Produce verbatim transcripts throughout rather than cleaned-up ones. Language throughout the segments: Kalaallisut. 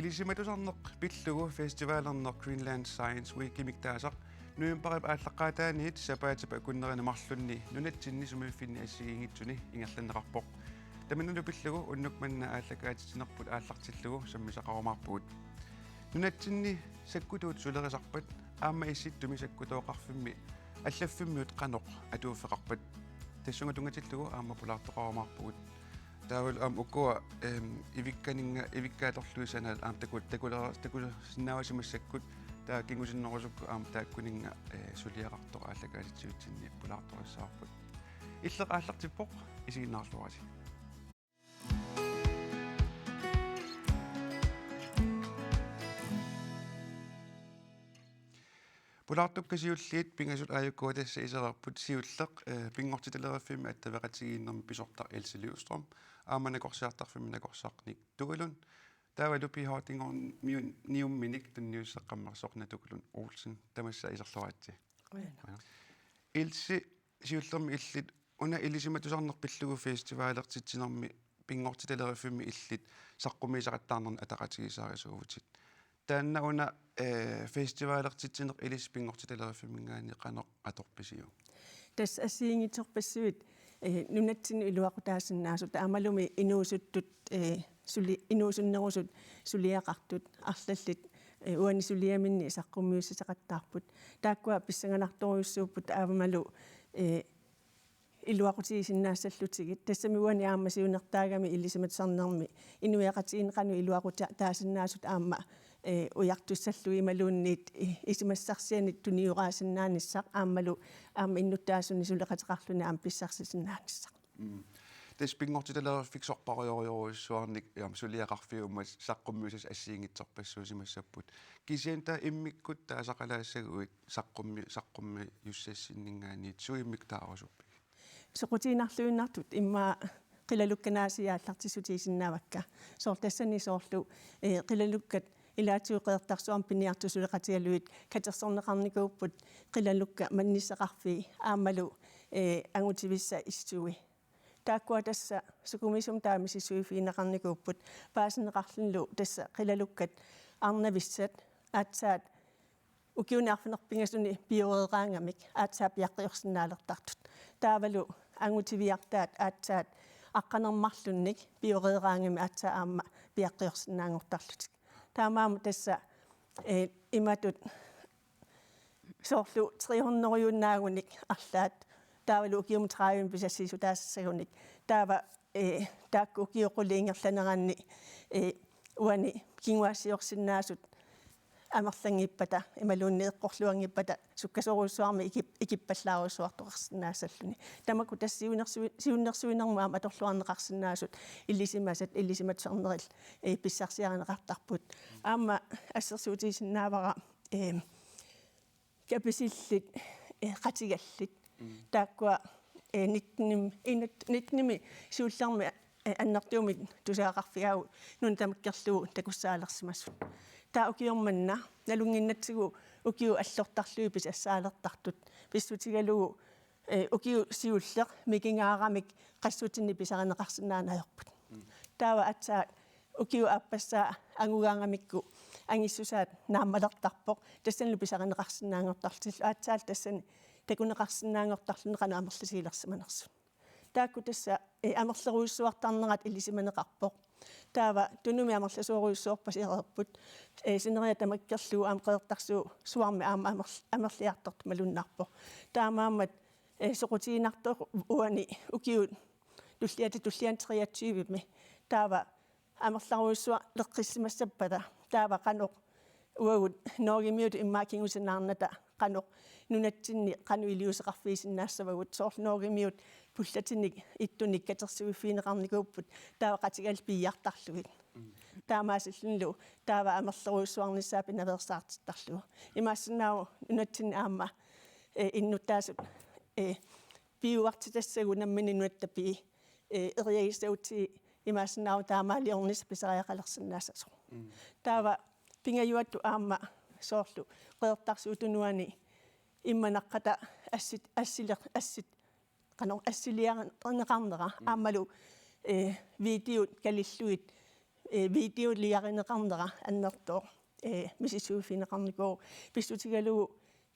Ilisimatusarneq pillugu festivalerneq Greenland Science Weekimik taasaq novembarip aallaqqaataaniit sapaatip akunnerini marlunni nunatsinni sumiiffinni assigiinngitsuni ingerlanneqarpoq. Tamannalu pillugu unnuk manna aallakaatitsinerput aallartillugu sammisaqarumaarpugut. Nunatsinni sakkutuut sulerisarpat aamma Issittumi sakkutooqarfimmi allaffimmiut qanoq atuuffeqarpat? Tassunga tunngatillugu aamma pulaartoqarumaarpugut. Taavalu aamma ukua, ehm, ivikkaninnga-, ivikkat atorluinnarmata aamma taku-, takulera-, takusinnaavasi massakkut, taava kingusinnerusukkut aamma taakkuninnga, eh, suliaqartoq aallakaatitsivitsinni pulaartorissavarput. Illeq aallartippoq, isiginnaarluarisi. Pulaartukka siulliit pingasut aajuku tassa isereerput. Siulleq, eh, Pinngortitalereerfimmi attaveqatigiinnermi pisortaq Else Livstrøm, aamma nakorsiartarfimmi nakorsaq Nick Duelund, taavalu P H-nngorniumminik tunniusseqqammersoq Natuk Lund Olsen. Tamassa iserluaritsi. Qujanaq. Else, siullermik illit una ilisimatusarneq pillugu festivalertitsinermi Pinngortitalereerfimmi illit saqqummiisaqattaarnernik ataqatigiissaarisuuvutit. Taanna una, eh, festivalertitsineq ilissi Pinngortitalereerfimminngaanniit qanoq atorpisiuk? Tassa assigiinngitsorpassuit, eh, nunatsinni iluaqutaasinnaasut aammalumi inuusuttut, eh, suli-, inuusunnerusut suliaqartut arlallit, eh, uani suliaminni saqqummiussisaqattaarput. Taakkua pissanganartorujussuupput aammalu, eh, iluaqutigisinnaassallutigit. Tassami uani aamma siunertaagami ilisimatusarnermi inuiaqatigiinni qanoq iluaqutaasinnaasut aamma, eh, ujartussallugit imaluunniit, eh, isumassarsianik tunioraasinnaanissaq aammalu aamma innuttaasunik suleqateqarluni aamma pissarsisinnaanissaq. Mm. Tassa Pinngortitalereerfik sorpassuarujorujussuarnik, aamma suliaqarfiup aamma saqqummiussasut assigiinngitsorpassuusimassapput. Kisianni taava immikkut taasaqalaassaguit saqqummi-, saqqummiussassinninngaanniit sumik taarusuppigit? Soqutiginarluinnartut immaqa qilalukkat naasiit aallartissutigisinnaavakka. Soorlu tassani soorlu, eh, qilalukkat ilaatigut Qeqertarsuarmi piniartut suleqatigalugit katersorneqarnikuupput qilalukkat mannissaqarfii aammalu, eh, angutivissat issui. Taakkua tassa sukumiisumik taama misissuiffigineqarnikuupput, paasineqarlunilu tassa qilalukkat arnavissat aatsaat ukiuni arfineq-pingasuni pioreeraangamik aatsaat piaqqiorsinnaalertartut. Taavalu angutiviartaat aatsaat aqqaneq-marlunnik pioreeraangamik aatsaat aamma piaqqiorsinnaanngortarlutik. Taamaammat tassa, eh, imatut soorlu tre hundrediunnaagunik arlaat, taavalu ukiumut tredive pisassiissutaassagunik. Taava, eh, taakku ukiut qulit ingerlaneranni, eh, uani kinguaassiorsinnaasut amerlanngippata imaluunniit eqqorluanngippata sukkasoorujussuarmik ikip-, ikippallaarujussuartoqarsinnaassalluni. Tamakku tassa siunnersui-, siunnersuinermut aamma atorluarneqarsinnaasut ilisimasat ilisimatusarnerillu, eh, pissarsiarineqartarput. Aamma assersuutigisinnaavara, eh, kapisillit, eh, qatigallit. Mm. Taakkua, eh, nitten-, inut-, nitten-imi siullermi, eh, annertuumik tusagaqarfigaagut nuna tamakkerlugu takussaalersimasut. Taava ukioq manna nalunnginnatsigu ukiut allortarlugit pisassaalertartut pissutigalugu, eh, ukiut siulliit mikingaaramik qassutinnik pisarineqarsinnaaneq ajorput. Mm. Taava aatsaat ukiup aappassaa angugaangamikku angissusaat naammalertarpoq, tassanilu pisarineqarsinnaanngortarlutillu. Aatsaallu tassani takuneqarsinnaanngortarluni qanoq amerlatigilersimanersut. Taakku tassa, eh, amerlerujussuartarnerat ilisimaneqarpoq. Taava Tunumi amerlasoorujussuarpasiureerput, eh, sineriak tamakkerlugu aamma Qeqertarsuarmi aamma amerl-, amerliartortoq malunnarpoq. Taamaammat, eh, soqutiginartoq uani ukiut tulliata tulliani treogtyvemi. Taava amerlerujussualeqqissimassappata, taava qanoq uagut Norgemiutut immaqa kingusinaarnata qanoq nunatsinni qanoq iliuuseqarfigisinnaassavagut, soorlu Norgemiut pullatinik ittunik katersuiffigineqarnikuupput, taava qatigallit piiartarlugit. Mm. Taamaasillunilu taava amerlerujussuarnissaa pinaveersaartittarlugu. Imaassinnaavoq nunatsinni aamma, eh, innuttaasut, eh, piuartitassagut namminneq nunatta pii, eh, eriagissagutsigit imaassinnaavoq taamaaliornissaq pisariaqalersinnaassasoq. Mm. Taava pingajuattut aamma soorlu Qeqertarsuup Tunuani immaqa naqqata assit, assileq-, assit, qanoq assiliarineqarnera. Mm. Aammalu, eh, videot kalillugit eh, videoliarineqarnera annertooq, eh, misissuiffigineqarnikuuvoq, pissutigalugu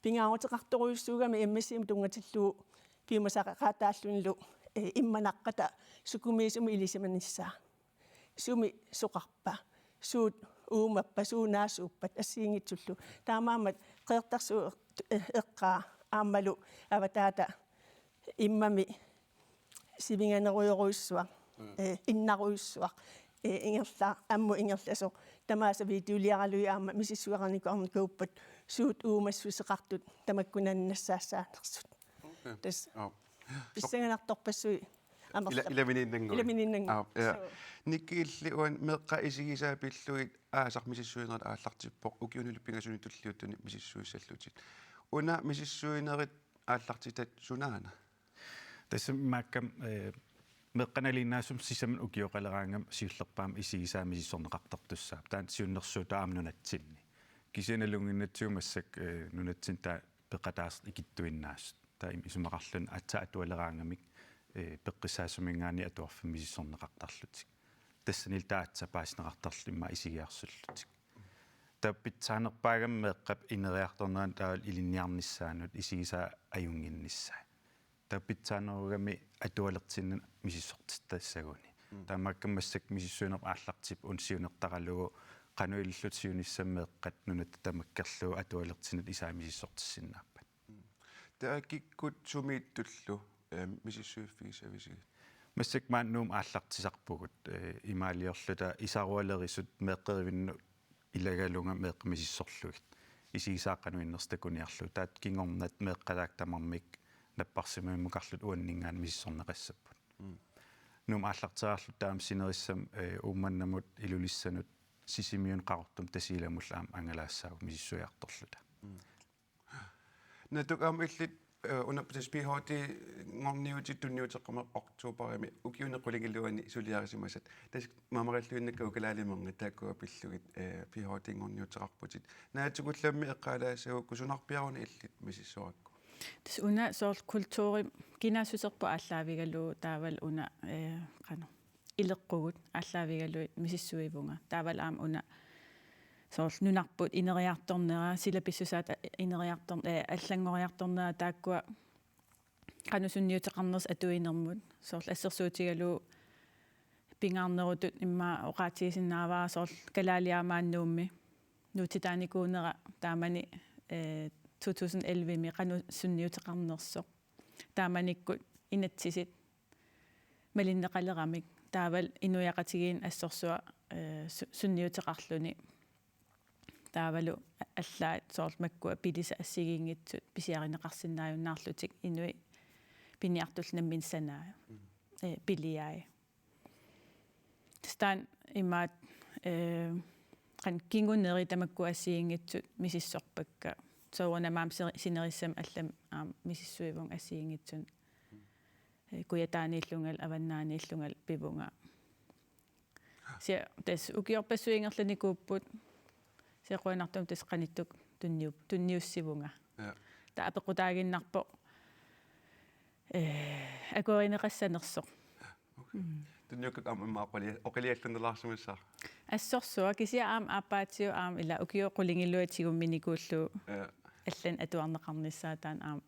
pingaaruteqartorujussuugami M S C-mut tunngatillugu piumasaqaataallunilu, eh, immanaqqata sukumiisumik ilisimanissaa. Sumi soqarpa, suut uumappa, suut naasuuppat assigiinngitsullu. Taamaammat Qeqertarsuup, eh, eqqaa aammalu avataata immami sivinganerujorujussuaq, mm, eh, innarujussuaq, eh, ingerla-, ammut ingerlasoq. Tamaasa videoliaralugit aamma misissueqarnikuuarnikuupput suut uumassuseqartut tamakkunannga nassaassaanersut. Okay. Tassa. Aap. Pissanganartorpassuit amerlap-, ila-, ilaminiinnannguit. Ilaminiinnannguit. Aap, ja. Suu. Nikki, illit uani meeqqat isigisaat pillugit aasaq misissuinerit aallartippoq, ukiunilu pingasuni tulliuttuni misissuissallutit. Una misissuinerit aallartitat sunaana? Tassa imaakkami, eh, meeqqanut nalinginnaasumik sisamat ukioqaleraangama siullerpaamik isigisaat misissorneqartartussaapput. Taanna siunnersuutaa aamma nunatsinni. Kisianni nalunnginnatsigu massakkut, eh, nunatsinni taava peqataaseq ikittuinnaasut. Taava im-, isumaqarluni aatsaat atualeraangamik, eh, peqqissaasuminngaanniit atuarfimmi misissorneqartarlutik. Tassanilu taava aatsaat paasineqartarlutik immaqa isigiarsullutik. Taava pitsaanerpaagami meeqqap ineriartornerani taavalu ilinniarnissaanut isigisaat ajunnginnissaat. Taava pitsaanerugami atualersinnat misissortitassaguni. Mm. Taamaakkami massakkut misissuineq aallartippoq una siunertaralugu qanoq ililluta siunissami meeqqat nunatta tamakkerlugu atualersinnat isaat misissortissinnaappat. Mm. Taava kikkut sumiittullu, eh, misissuiffigissavisigit? Massakkut maani Nuummut aallartisarpugut, eh, imaaliorluta isarualerisut meeqqerivinnut ilagalunga meeqqat misissorlugit. Isigisaat qanoq innersoq takuniarlugu. Taava kingorna meeqqat taakku tamarmik napparsimmavimmukarlutik uanninngaanniit misissorneqassapput. Mm. Nuummut aallarteriarluta taama sinerissami, eh, Uummannamut, Ilulissanut, Sisimiunut, Qaqortumut, Tasiilamullu aamma angalaassaagut misissuiartorluta. Mm. Natuk, aamma illit, eh, una tassa ph.d.-nngorniutit tunniuteqqammerpat oktoberimi ukiuni qulingiluani suliarisimasat. Tassa mamaralluinnakkagut kalaalimerngit taakkua pillugit, eh, ph.d.-nngorniuteqarputit. Naatsukullammik eqqaalaassagukku sunarpiaruna illit misissorakku? Tassa una soorlu kulturi kinaassuserput aallaavigalugu taavalu una, eh, qanoq, ileqqugut aallaavigalugit misissuivunga. Taavalu aamma una soorlu nunarput ineriartornera, sila pissusaata ineriartor-, eh, allanngoriartornera taakkua qanoq sunniuteqarnersut atuinermut. Soorlu assersuutigalugu pingaarnerutut immaqa oqaatigisinnaavara soorlu Kalaaliaat maani Nuummi nuutitaanikuunera taamani, eh, to tusind elleve-mi qanoq sunniuteqarnersoq. Taamanikkut inatsisit malinneqaleramik taavalu inuiaqatigiinni assorsuaq, eh, su-, sunniuteqarluni. Taavalu a-, allaat soorlu makkua pilisat assigiinngitsut pisiarineqarsinnaajunnaarlutik inuit piniartullu nammineq sanaat, mm, eh, piliai. Tassa taanna imaattoq, eh, qanoq kinguneri tamakku assigiinngitsut misissorpakka. Soorunami aamma seri-, sinerissami allami aamma misissuivunga assigiinngitsunik. Eh, Kujataaniillungalu, Avannaaniillungalu pivunga. Kisianni tassa ukiorpassuit ingerlanikuupput. Kisianni qujanartumik tassa qanittumi tunniu-, tunniussivunga. Ja. Taava apeqqutaaginnarpoq, eh, akuerineqassanersoq. Okay. Mm. Tunniukkakku aamma immaqa oqili-, oqiliallunnerlaarsimassaaq. Assorsuaq, kisianni aamma aappaatigut aamma ila ukiut qulingiluat tigumminikuullugu, ja, allanik atuarneqarnissaa taanna aamma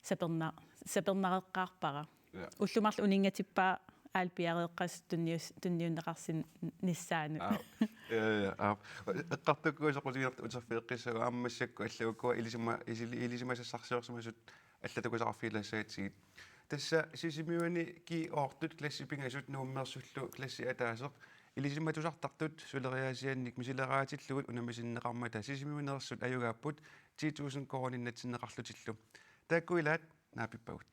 saperna-, sapernareqqaarpara. Ja. Ullut marluk uninngatippara aali piareeqqasoq tunnius-, tunniunneqarsinnissaanut. Aap. Ja, ja, aap. Eqqartukkuusoq qulingiluat uterfigeqqissaguit aamma massakkut allat ukua ilisima-, isili-, ilisimasassarsiorsimasut allat takusaqarfigilaassagatsigit. Tassa Sisimiuni G otte klassit pingasut Nuummeersullu klassi ataaseq ilisimatusartartut suleriaasiannik misileraatillugu unammisinneqarmata Sisimiuneersut ajugaapput ti tusind koruuninnatsinneqarlutillu. Taakku ilaat naapippagut.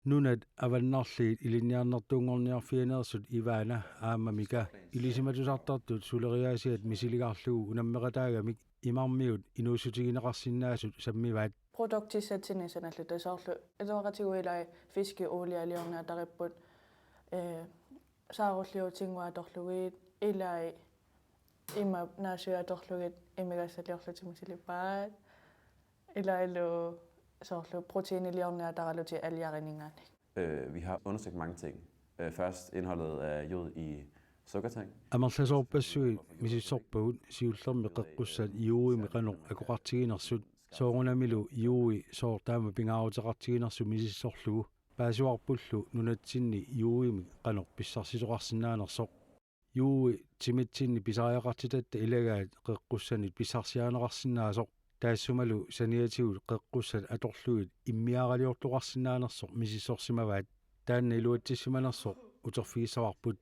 Nunat Avannarliit Ilinniarnertuunngorniarfianeersut Ivana aamma Mika ilisimatusartartut suleriaasiat misiligarlugu unammeqataagamik imarmiut inuussutigineqarsinnaasut sammivaat. Produktissatsinnit sanalluta soorlu iluaqutigiinnarlugit fiskeulieliorniartaripput, eh, saarulliutinnguit atorlugit, ilai ima naasuit atorlugit imigassaliorlutik misilipaat, ilaallu soorlu proteiniliorniartaralutik aliarininngaanniit. Øh, vi har undersøgt mange ting. Øh, først indholdet af jod i Sukatang. Amerlasoorpassuit misissorpagut siullermik qeqqussat juuimik qanoq akoqartiginersut, soorunamilu juui sooq taama pingaaruteqartiginersut misissorlugu, paasivarpullu nunatsinni juuimik qanoq pissarsisoqarsinnaanersoq. Juui timitsinni pisariaqartitatta ilagaat qeqqussanit pissarsiarineqarsinnaasoq, taassumalu saniatigut qeqqussat atorlugit immiaaraliortoqarsinnaanersoq misissorsimavaat. Taanna iluatsissimanersoq uterfigissavarput.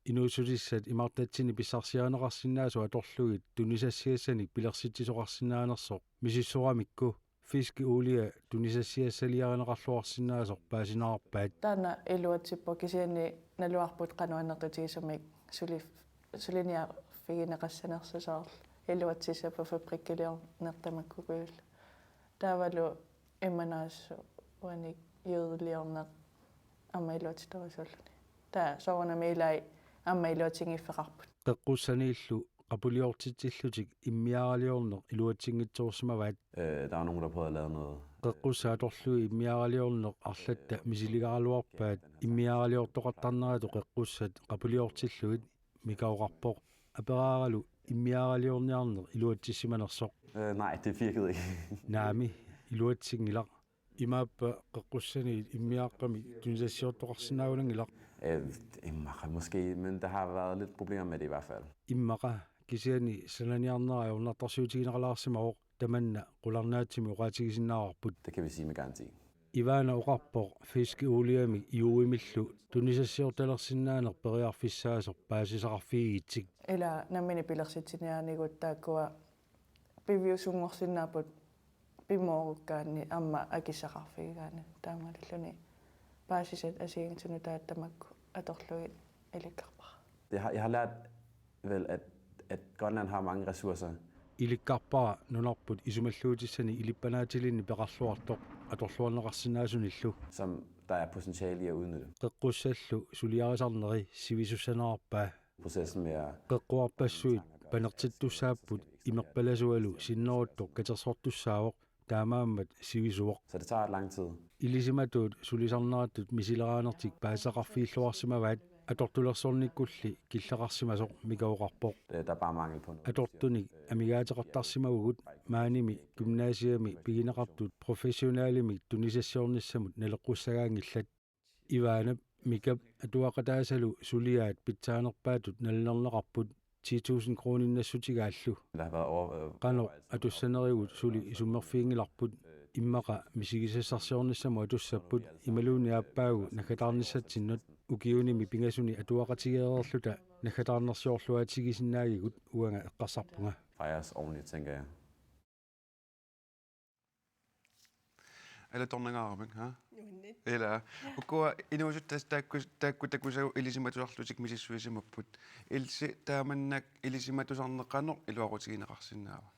Inuussutissat imartatsinni pissarsiarineqarsinnaasut atorlugit tunisassiassanik pilersitsisoqarsinnaanersoq misissoramikku, Fiskeulia tunisassiassaliarineqarluarsinnaasoq paasinaarpaat. Taanna iluatsippoq, kisianni naluarput qanoq annertutigisumik suli-, suliniarfigineqassanersoq, soorlu iluatsissappat fabrikkiliorneq tamakkuugaluarluni. Taavalu immannaasoq uani juuiliorneq aamma iluatsittorujussuulluni. Taava soorunami ilai aamma iluatsinngiffigaarput. Qeqqussaniillu qapuliortitsillutik immiaaraliorneq iluatsinngitsoorsimavaat. Øh, der var nogen, der prøvede at lave noget. Qeqqussat atorlugit immiaaraliorneq arlatta misiligaraluarpaat, immiaaraliortoqartarneratut qeqqussat qapuliortillugit, Mika oqarpoq. Aperaaralu immiaaraliorniarneq iluatsissimanersoq. Øh, nej, det virkede ikke. Naamik, iluatsinngilaq. Imaappa qeqqussanit immiaaqqamik tunisassiortoqarsinnaagunanngilaq? Øh, immaqa måske, men der har været lidt problemer med det i hvert fald. Immaqa, kisianni sananiarnera ajornartorsiutigineqalaarsimavoq, tamanna qularnaatsumik oqaatigisinnaavarput. Det kan vi sige med garanti. Ivana oqarpoq Fiskeuliamik juuimillu tunisassiortalersinnaaneq periarfissaasoq paasisaqarfigigitsik. Ila nammineq pilersitsiniaanigut taakkua piviusunngorsinnaapput pimoorukkaanni aamma akissaqarfigigaanni, taamaalilluni paasisat assigiinngitsunut taakku tamakku atorlugit ilikkarpara. Jeg har, jeg har lært vel, at, at Grønland har mange ressourcer. Ilikkarpara nunarput isumalluutissani ilippanaatilinnik peqarluartoq atorluarneqarsinnaasunillu. Som der er potentiale i at udnytte. Qeqqussallu suliarisarneri sivisussanerarpaa. Processen med at Qeqquarpassuit panertittussaapput imerpalasualu sinneruttoq katersortussaavoq, taamaammat sivisuoq. Så det tager lang tid. Ilisimatuut sulisarneratut misileraanertik paasisaqarfigilluarsimavaat, atortulersornikkulli killeqarsimasoq, Mika oqarpoq. Øh, der er bare mangel på noget. Atortunik amigaateqartarsimavugut, maanimi gymnasiami pigineqartut professionalimik tunisassiornissamut naleqqussagaanngillat. Ivanap Mikap atuaqataasalu suliaat pitsaanerpaatut nalilerneqarput ti tusind kroninnassutigaarlu. Der har været over, øh, Qanoq atussanerigut suli isummerfiginngilarput, immaqa misigisassarsiornissamut atussapput imaluunniit aappaagu naggataarnissatsinnut, ukiunimi pingasuni atuaqatigeereerluta naggataarnersiorluaatigisinnaagigut, uanga eqqarsarpunga. Fejres ordentligt, tænker jeg. Alattornangaaramik, ha? Nuanneq. Ila. Ukua inuusuttut taakku, taakku takusagut ilisimatusarlutik misissuisimapput. Ilse, taamannak ilisimatusarneq qanoq iluaqutigineqarsinnaava?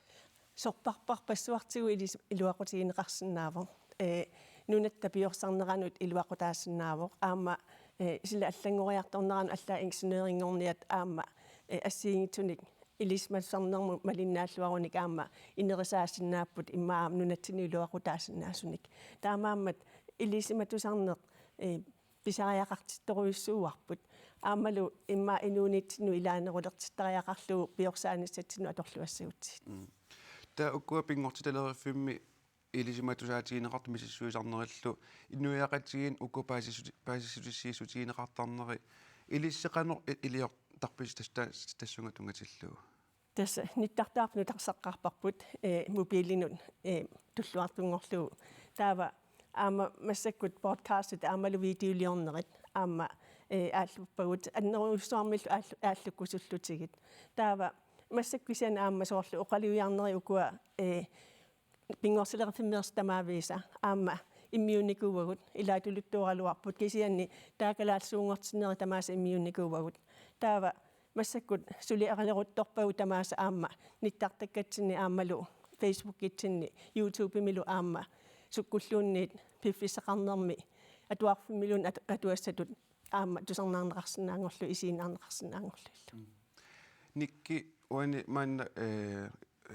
Sorpassuartigut ilis-, iluaqutigineqarsinnaavoq. Ee, nunatta piorsarneranut iluaqutaasinnaavoq. Aamma, ee, sila allanngoriartorneranut, allaat ingeniørinngorniat aamma, ee, assigiinngitsunik ilisimatusarnermut malinnaalluarunik aamma inerisaasinnaapput, immaqa aamma nunatsinnut iluaqutaasinnaasunik. Taamaammat ilisimatusarneq, ee, pisariaqartittorujussuuarput. Aammalu immaqa inuunitsinnut ilaanerulertittariaqarlugu piorsaanissatsinnut atorluassagutsigit. Mm. Taava ukua Pinngortitaleriffimmi ilisimatusaatigineqartut misissuisarnerillu inuiaqatigiinni uku paasissuti-, paasissutissiissutigineqartarneri, ilissi qanoq i-, iliortarpisi tas-, tas-, tassunga tunngatillugu? Tassa nittartaarput nutarsaqarparput, ee, mobilinut, ee, tulluartunngorlugu. Taava aamma massakkut podcastit aammalu videoliornerit aamma, ee, aalluppagut annerujussuarmillu aall-, aallukkusullutigit. Taava massakkut kisianni aamma soorlu oqalugiarneri ukua, ee, Pinngortitaleriffimmeersut tamaavisa aamma immiunnikuuagut, ilaatuluttuaraluarput, kisianni taava kalaallisuunngortinneri tamaasa immiunnikuuagut. Taava massakkut suliarileruttorpagut tamaasa aamma nittartakkatsinni aammalu Facebookitsinni YouTubemilu aamma sukkulluunniit piffissaqarnermi atuarfimmiluunniit at-, atuassatut aamma tusarnaarneqarsinnaanngorlugit, isiginnaarneqarsinnaanngorlugillu. Mm. Nikki, uani maanna, ee,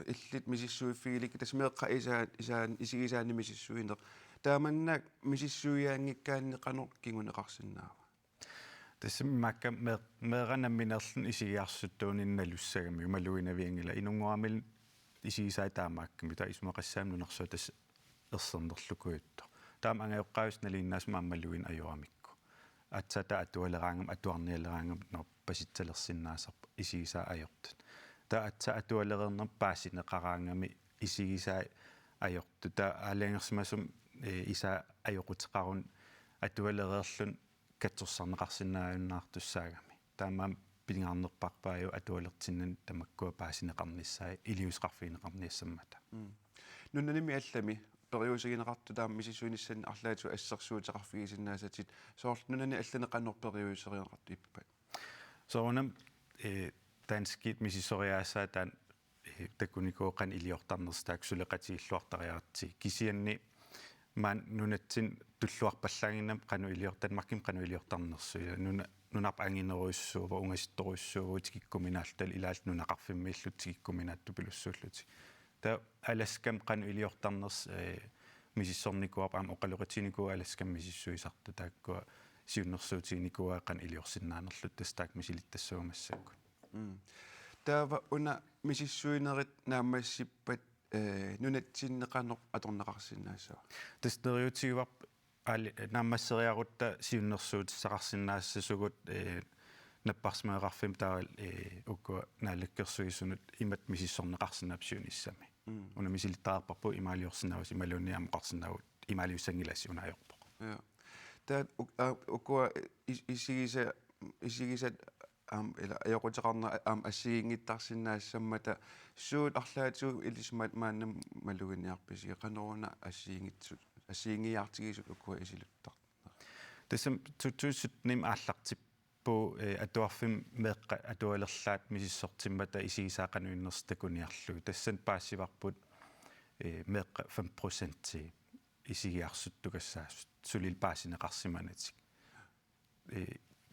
illit misissuiffigilikkit, tassa meeqqat isaan, isaan, isigisaanni misissuineq. Taamannak misissuiaanngikkaanni qanoq kinguneqarsinnaava? Tassami maakka mee-, meeraq nammineerluni isigiarsuttuuninnalussagami, imaluunniit navianngila inunngoramilu isigisai taamaakkami, taava isumaqassaammat nunarsuaq tassa ersernerlukujuttoq. Taava angajoqqaavisa nalinginnaasumik aamma malugineq ajoramikku. Aatsaat taava atualeraangama, atuarnialeraangama, nå, pasitsalersinnaasarpoq isigisai ajortut. Taava aatsaat atualereernermut paasineqaraangami isigisai ajortut. Taava aalajangersimasumik, eh, isai ajoquteqaruni atualereerluni katsorsarneqarsinnaajunnaartussaagami. Taamaammat pingaarnerpaarpaajuvoq atualertinnani tamakkua paasineqarnissaat iliuuseqarfigineqarniassammata. Mm. Nunanimi allami periusigineqartut taama misissuinissannik arlaatigut assersuuteqarfigisinnaasatit, soorlu nunani allani qanoq periuserineqartut ippat? Soorunami, eh, danskit misissueriaasaat taanna, eh, takunikuuvoq qanoq iliortarnersut, taakku suleqatigilluartariaqartut. Kisianni maani nunatsinni tulluarpallaannginnami qanoq ilior-, Danmarkimi qanoq iliortarnersut. Nuna-, nunarput anginerujussuuvoq, ungasittorujussuuvoq, tikikkuminaalluta ilaalluta nunaqarfimmiilluta tikikkuminaattupilussuullutik. Taava Alaskami qanoq iliortarnersut, eh, misissornikuuarput, aamma oqaloqatiginikuuaat Alaskami misissuisartut, taakkua siunnersuutiginikuuaat qanoq iliorsinnaanerlutik, tassa taakku misilittassavagut massakkut. Mm. Taava una misissuinerit naammassippat, eh, nunatsinni qanoq atorneqarsinnaassava? Tassa neriuutigivarput aali-, naammasseriarutta siunnersuutissaqarsinnaassusigut, eh, napparsimmaveqarfimmut taava, eh, ukua naalakkersuisunut imatut misissorneqarsinnaapput siunissami. Mm. Una misilittariaqarparput imaaliorsinnaavusi imaluunniit aamma oqarsinnaavugut imaaliussanngilassi, una ajorpoq. Ja. Taava uk-, aa, ukua is-, isigisa-, isigisat aamma ila ajoquteqarnerat aamma assigiinngittarsinnaassammata suut arlaatigut ilisimat maannamut maluginiarpisi, qanoruna assigiinngitsut, assigiinngiiaartigisut ukua isiluttarnerat? Tassami to tusind syttenimi aallartippoq, eh, atuarfimmi meeqqat atualerlaat misissortimmata isigisai qanoq innersut takuniarlugit. Tassani paasivarput, eh, meeqqat fem procenti isigiarsuttukassaasut, sulilu paasineqarsimanatik. Eh,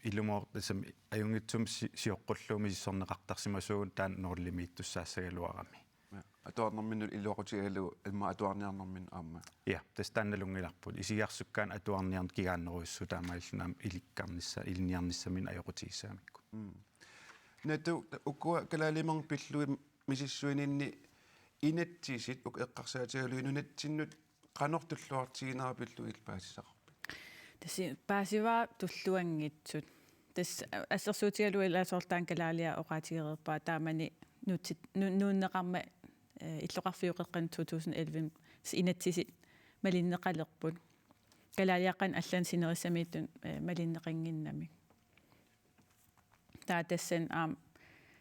ilumoortumik tassami ajunngitsumik si-, sioqqullugu misissorneqartarsimasuugut taanna nullimiittussaassagaluarami. Ja. Atuarnerminnut iluaqutigalugu, immaqa atuarniarnerminnut aamma. Ja, tassa taanna nalunngilarput. Isigiarsukkaanni atuarniarneq kigaannerujussuuvoq, taamaalilluni aamma ilikkarnissa-, ilinniarnissaminnik ajoqutigissagamikku. Mm. Natu, ukua kalaalimerngit pillugit misissuininni inatsisit uku eqqarsaatigalugit nunatsinnut qanoq tulluartiginera pillugit paasisaqarpit? Tassa paasivara tulluanngitsut. Tassa assersuutigalugu ilaa soorlu taanna kalaaliat oqaatigereerpaa taamani nuutsit-, nu-, nuunneqarmat, eh, illoqarfiup qeqqanut to tusind elleve tassa inatsisit malinneqalerput. Kalaaliaqqanik allanik sinerissamiittut, eh, malinneqannginnamik. Taava tassani aamma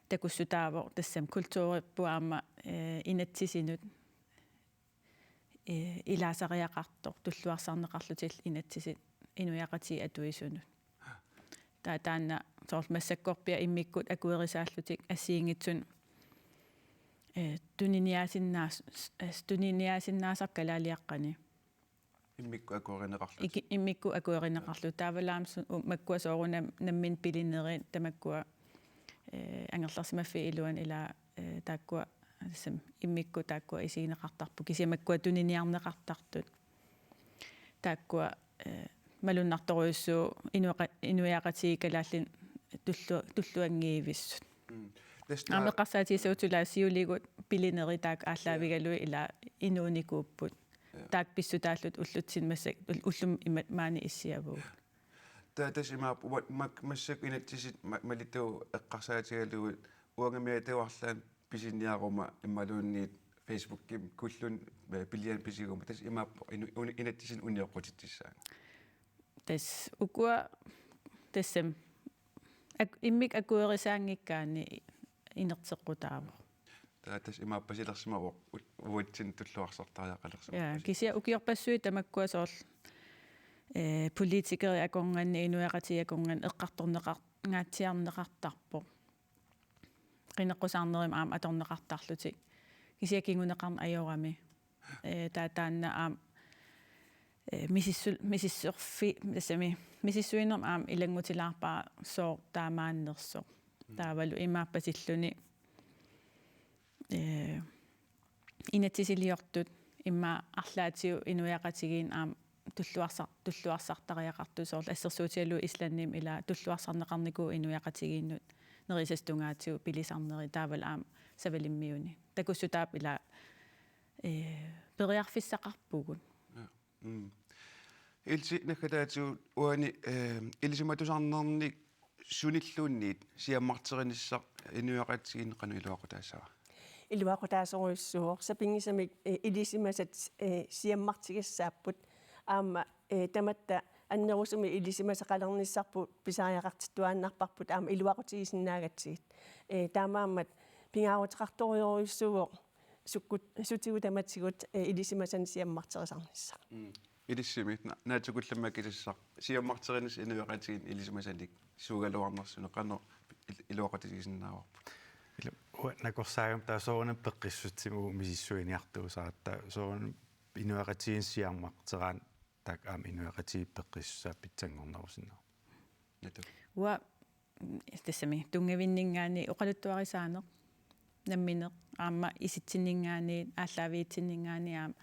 takussutaavoq tassami kulturiupput aamma, eh, inatsisinut, eh, ilaasariaqartoq tulluarsarneqarlutillu inatsisit inuiaqatigiit atuisunut. Taava taanna soorlu massakkorpiaq immikkut akuerisaallutik assigiinngitsunik, eh, tuniniaasinnaas-, eh, tuniniaasinnaasarput kalaaliaqqani. Immikkut akuerineqarlutik. Iki-, immikkut akuerineqarlutik. Taavalu aamma su-, u-, makkua soorunami nammineq pilinerit tamakkua, eh, angerlarsimaffiit iluanni ilaa, eh, taakkua, tassami immikkut taakkua isigineqartarput. Kisianni makkua tuniniarneqartartut. Taakkua, eh, malunnartorujussuupput inuiaqa-, inuiaqatigiit kalaallit tullu-, tulluanngivissut. Mm. Tassa aamma taava eqqarsaatigissagutta ilaa siuligut pilinerit taakku aallaavigalugit ilaa inuunikuupput. Ja. Taakku pissutaallutik ullutsinnut massakkut, ul-, ullumi ima-, maani issiavugut. Taava tassa imaappoq uat mak-, massakkut inatsisit ma-, malittut eqqarsaatigalugit uangamiittuarlaannik pisiniaruma imaluunniit Facebookimi kullun, eh, pilianik pisiguma, tassa imaappoq inu-, uni-, inatsisinnik unioqqutitsissaanga. Tassa ukua tassami ak-, immikkut akuerisaanngikkaanni inerteqqutaavoq. Taava tassa imaappa silersimavoq u-, uatsinnut tulluarsartariaqalersimavoq. Ja, kisianni ukiorpassuit tamakkua soorlu, eh, politikerit akornanni, inuiaqatigiit akornanni eqqartorneqar-, ngaatsiarneqartarpoq. Qineqqusaarnermik aamma atorneqartarlutik. Kisianni kinguneqarneq ajorami. Eh, taava taanna aamma, eh, misissu-, misissorfi-, tassami, misissuinermi aamma ilanngutilaarpara sooq taamaannersoq. Mm. Taavalu imaappa silluni, eh, inatsisiliortut immaqa arlaatigut inuiaqatigiinni aamma tulluarsar-, tulluarsartariaqartut, soorlu assersuutigalugu Islandimi ila tulluarsarneqarnikuuvoq inuiaqatigiinnut nerisassat tungaatigut pilisarneri, taavalu aamma Savalimmiuni. Takussutaapput ila, ee, periarfissaqarpugut. Ja. Mm. Ilse, naggataatigut uani, ee, ilisimatusarnernik sunilluunniit siammarterinissaq inuiaqatigiinni qanoq iluaqutaassava? Iluaqutaasorujussuuvoq, sapinngisamik, ee, ilisimasat, ee, siammartigassaapput. Aamma, ee, tamatta annerusumik ilisimasaqalernissarput pisariaqartittuaannarparput aamma iluaqutigisinnaagatsigit. Ee, taamaammat pingaaruteqartorujussuuvoq sukkut-, sutigut tamatigut, ee, ilisimasanik siammarterisarnissaq. Mm. Ilissimi na-, naatsukullammik akiligassaq siammarterinissaq inuiaqatigiinni ilisimasanik suugaluarnersunut qanoq il-, iluaqutigisinnaavarput? Ila, uanga nakorsaagama taava soorunami peqqissutsimut misissuiniartuusaarutta, soorunami inuiaqatigiinni siammarteraanni taakku aamma inuiaqatigiit peqqissusaat pitsanngornerusinnaavoq. Netop. Uanga, mm, tassami tunngavinninngaanniit oqaluttuarisaaneq, nammineq, aamma isitsinninngaanniit, aallaaviitsinninngaanniit aamma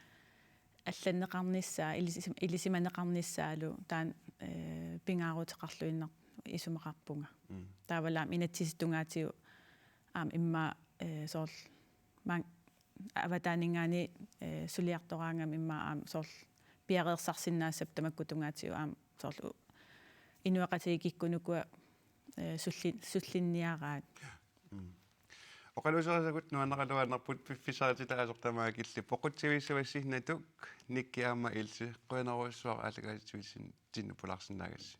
allanneqarnissaa, ilisi-, ilisimaneqarnissaalu taanna, ee, pingaaruteqarluinnartoq isumaqarpunga. Mm. Taavalu aamma inatsisit tungaatigut aamma immaqa, ee, soorlu maanga avataaninngaanniit, ee, suliartoraangama immaqa aamma soorlu piareersarsinnaassapput tamakku tungaatigut aamma soorlu inuiaqatigiit kikkunnukua, ee, sulli-, sullinniaraat. Mm. Oqaluuserisagut nuannaraluarnerput, piffissaqartitaasoq tamaat killipput. Oqqutsivissavassi Natuk, Nikki aamma Ilse, qujanarujussuaq aallakaatitsivitsinnut pulaarsinnaagassi.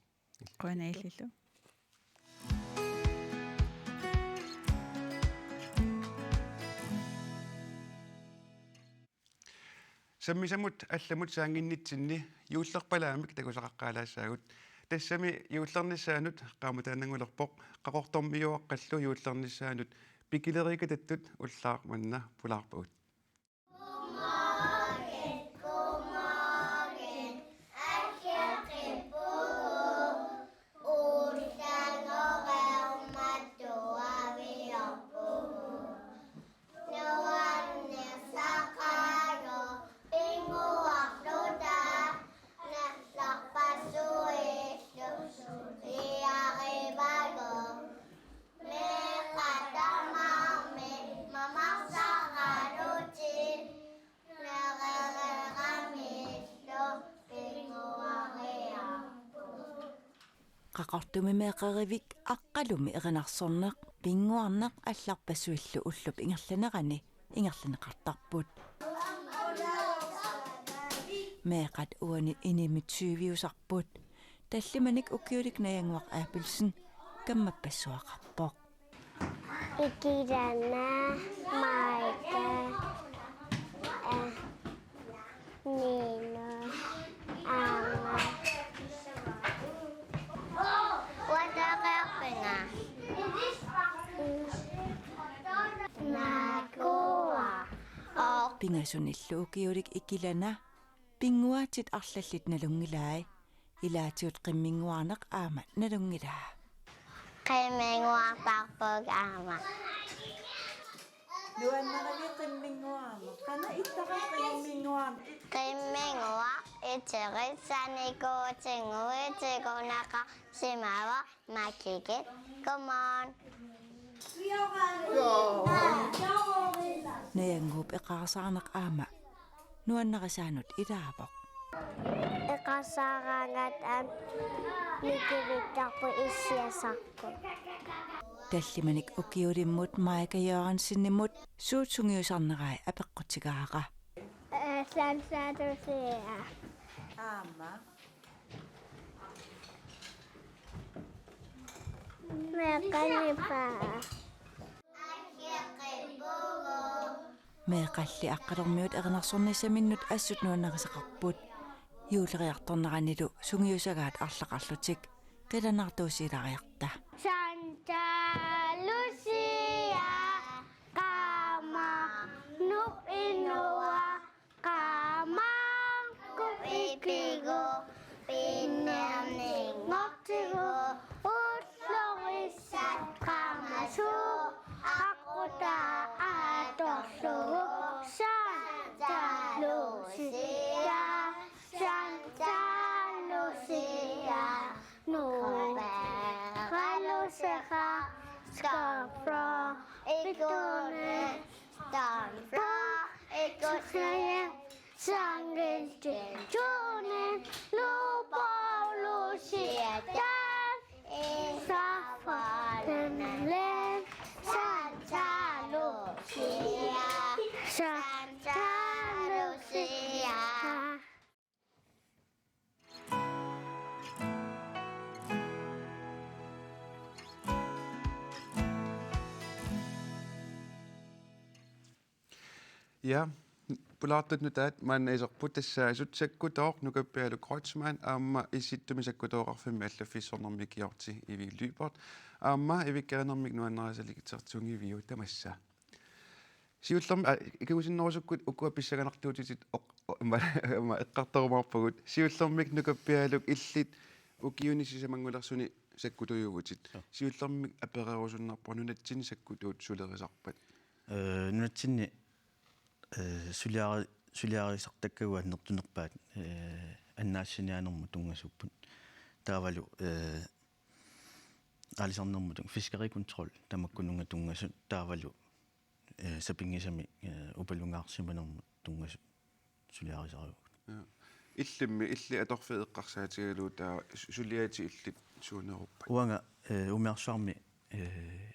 Qujanaq illillu. Sammisamut allamut saannginnitsinni juullerpalaamik takusaqaqqaalaassaagut. Tassami juullernissaanut qaammataannanngulerpoq, Qaqortormiuaqqallu juullernissaanut Pikileriikatattut ullaaq manna pulaarpagut. Nuannersaqaagut pinnguarluta nallarpassuillu suliarivagut. Meeqqat tamarmik mamarsaralutik nerereeramillu pinnguariarput. Qaqortumi meeqqerivik Aqqalumi erinarsorneq, pinnguarneq allarpassuillu ullup ingerlanerani ingerlanneqartarput. Meeqqat uani inimit tyviusarput. Tallimanik ukiulik Najannguaq Abelsen kammappassuaqarpoq. Ikilana, Maika, eh, Nino, Aanga. Uataqiarpinga? Nakua. Pingasunillu ukiulik Ikilana, pinnguaatit arlallit nalunngilai. Ilaatigut qimminnguarneq aamma nalunngilaa. Qimminnguartarput aamma. Nuannarivit qimminnguarneq? Qanoq ittara qimminnguarneq? Qimminnguaq iterissanikuutinguit tikunaqarsimavoq. Makikit, come on. Najannguup eqaarsaarneq aamma nuannarisaanut ilaavoq. Eqaarsaaraangatta aamma nikivittarput issiasarput. Tallimanik ukiulimmut Maika Jørgensenimut suut sungiusarnerai apeqqutigaara. Eh, Santa Lucia. Aamma. Meeqqanipaa. Meeqqalli Aqqalormiut erinarsornissaminnut assut nuannarisaqarput. Juuleriartorneranilu sungiusagaat arlaqarlutik qilanaartuusiilaariarta. Santa Lucia, qamarnup inua, qamangup ipigu, pinnerninngortigu, ullorissat qamasuup aqqutaa atorlugu. Santa Lucia, Santa Tunen, stand for, ikke se, sangen til tunen, nu Paulus siger, den er fra den land, Santa Lucia, Santa Lucia. Ja, pulaartut nutaat maanna iserput tassaasut sakkutooq Nukappialu Kreutzmann aamma Issittumi Sakkutooqarfimmi allaffissornermi ikiorti Ivi Lyberth aamma ivikkarinermik nuannarisalerutsersuiviuk tamassa. Siullermik, aa, kingusinnerusukkut ukua pissanganartuutitit oq-, o-, ima, ima eqqartorumaarpagut. Siullermik Nukappialuk illit ukiuni sisamanngulersuni sakkutuuvutit. Joo. Siullermik apererusunnerpoq nunatsinni sakkutuut sulerisarpat. Ee, nunatsinni, ee, suliari-, suliarisartakkagut annertunerpaat, ee, annaassiniaanermut tunngasuupput. Taavalu, ee, aalisarnermut tung-, fiskerikontrol tamakkununnga tunngasut taavalu, ee, sapinngisamik, ee, upalungaarsimanermut tunngasut suliarisarivagut. Ja. Illimmi, illit atorfiit eqqarsaatigalugu taava su-, suliatit illit suuneruppat? Uanga, ee, umiarsuarmi, ee,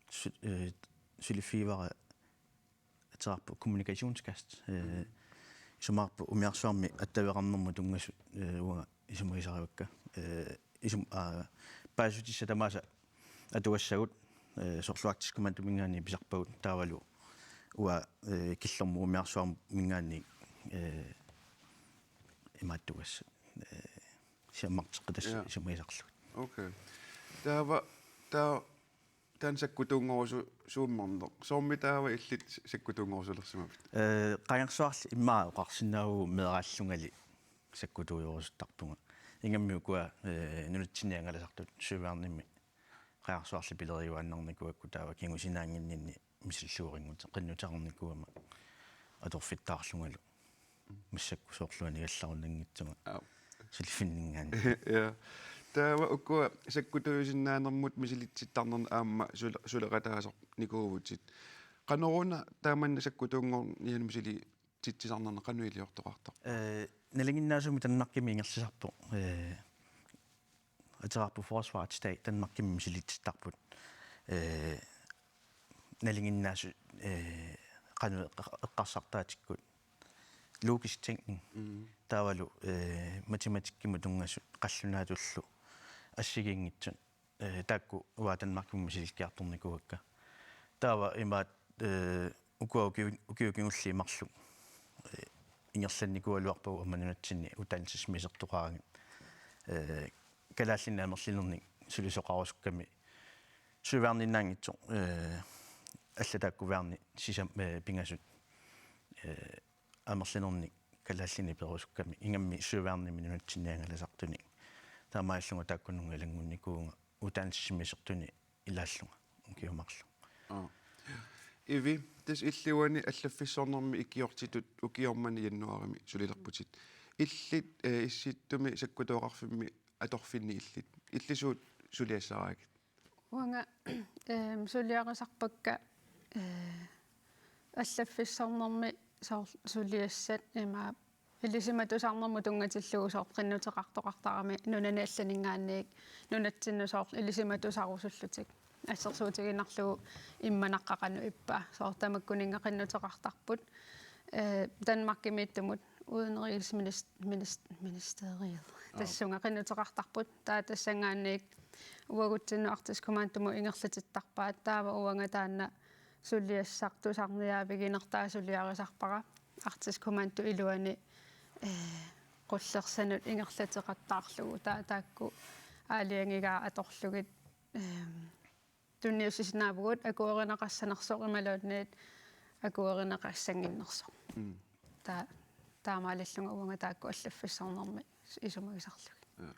su-, ee, suliffigivara ateqarpoq kommunikationskast. Ee, isumaqarpoq umiarsuarmi attaveqarnermut tunngasut, ee, uanga isumagisarivakka. Ee, isum-, aa, paasissutissat tamaasa atugassagut, ee, soorlu Arktisk Kommandominngaanniit pisarpagut taavalu uanga, ee, killormut umiarsuarminngaanniit, ee, imaattugassat. Ee, siammarteqqitassat. Ja. Isumagisarlugit. Okay. Taava, taava taanna sakkutuunngorusu-, suummerneq. Soormi taava illit sakkutuunngorusulersimavit? Ee, qangarsuarli immaqa oqarsinnaavugut meeraallungali sakkutuujorusuttarpunga. Ingammik ukua, ee, nunatsinni angalasartut søværnimi qangarsuarli pileriuaannarnikuugakku taava kingusinaannginninni misillugu qinnut-, qinnuteqarnikuugama atorfittaarlungalu. Massakkut soorlu anigallarunanngitsuma. Aap. Suliffinninngaanniit. Ja. Taava ukua sakkutuujusinnaanermut misilitsittarnerni aamma sule-, suleqataasarnikuuvutit. Qanoruna taamanna sakkutuunngornianut misilitsitsisarnerni qanoq iliortoqartarpa? Ee, nalinginnaasumik Danmarkimi ingerlasarpoq. Ee, ateqarpoq Forsvarets Dag, Danmarkimi misilitsittarput. Ee, nalinginnaasut, ee, qanoq eqqa-, eqqarsartaatikkut. Logisk tænkning. Mm. Taavalu, ee, matematikkimut tunngasut qallunaatullu assigiinngitsut. Ee, taakku uanga Danmarkimi misilikkiartornikuuakka. Taava imaat, ee, ukua ukiu-, ukiut kingulliit marluk, ee, ingerlannikuugaluarpagut aamma nunatsinni uddannelsesmæssigt isertoqaraangat. Ee, kalaallinik amerlinernik sulisoqarusukkami søværninnaanngitsoq, ee, allat taakku værnit sisam-, ee, pingasut, ee, amerlinernik kalaallinik perusukkami ingammik søværnimi nunatsinni angalasartunik. Taamaalillunga taakkununnga ilanngunnikuuvunga uddannelsesmæssigt ilaallunga ukiut marluk. Aa. Ivi, tassa illit uani allaffissornermi ikiortitut ukioq manna januaarimi sulilerputit. Illit, ee, Issittumi Sakkutooqarfimmi atorfinni illit. Illit suut suliassaraakit? Uanga, ehm, suliarisarpakka, ee, allaffissornermi soorlu suliassat ima ilisimatusarnermut tunngatillugu soorlu qinnuteqartoqartarami nunani allaninngaanniit nunatsinnut soorlu ilisimatusarusullutik. Assersuutigiinnarlugu immanaqqa qanoq ippa. Soorlu tamakkuninnga qinnuteqartarput. Ee, Danmarkimiittumut udenrigsminist-, minist-, ministeriet. Aap. Tassunga qinnuteqartarput. Taava tassanngaanniit uagutsinnut Arktisk Kommandomut ingerlatittarpaat. Taava uanga taanna suliassaq tusarniaaviginertaa suliarisarpara. Arktisk Kommando iluani, ee, qullersanut ingerlateqattaarlugu. Taa-, taakku aalajangigaat atorlugit, ehm, tunniussisinnaavugut akuerineqassanersoq imaluunniit akuerineqassannginnersoq. Mm. Taa-, taamaalillunga uanga taakku allaffissornermi isumagisarlugit. Ja.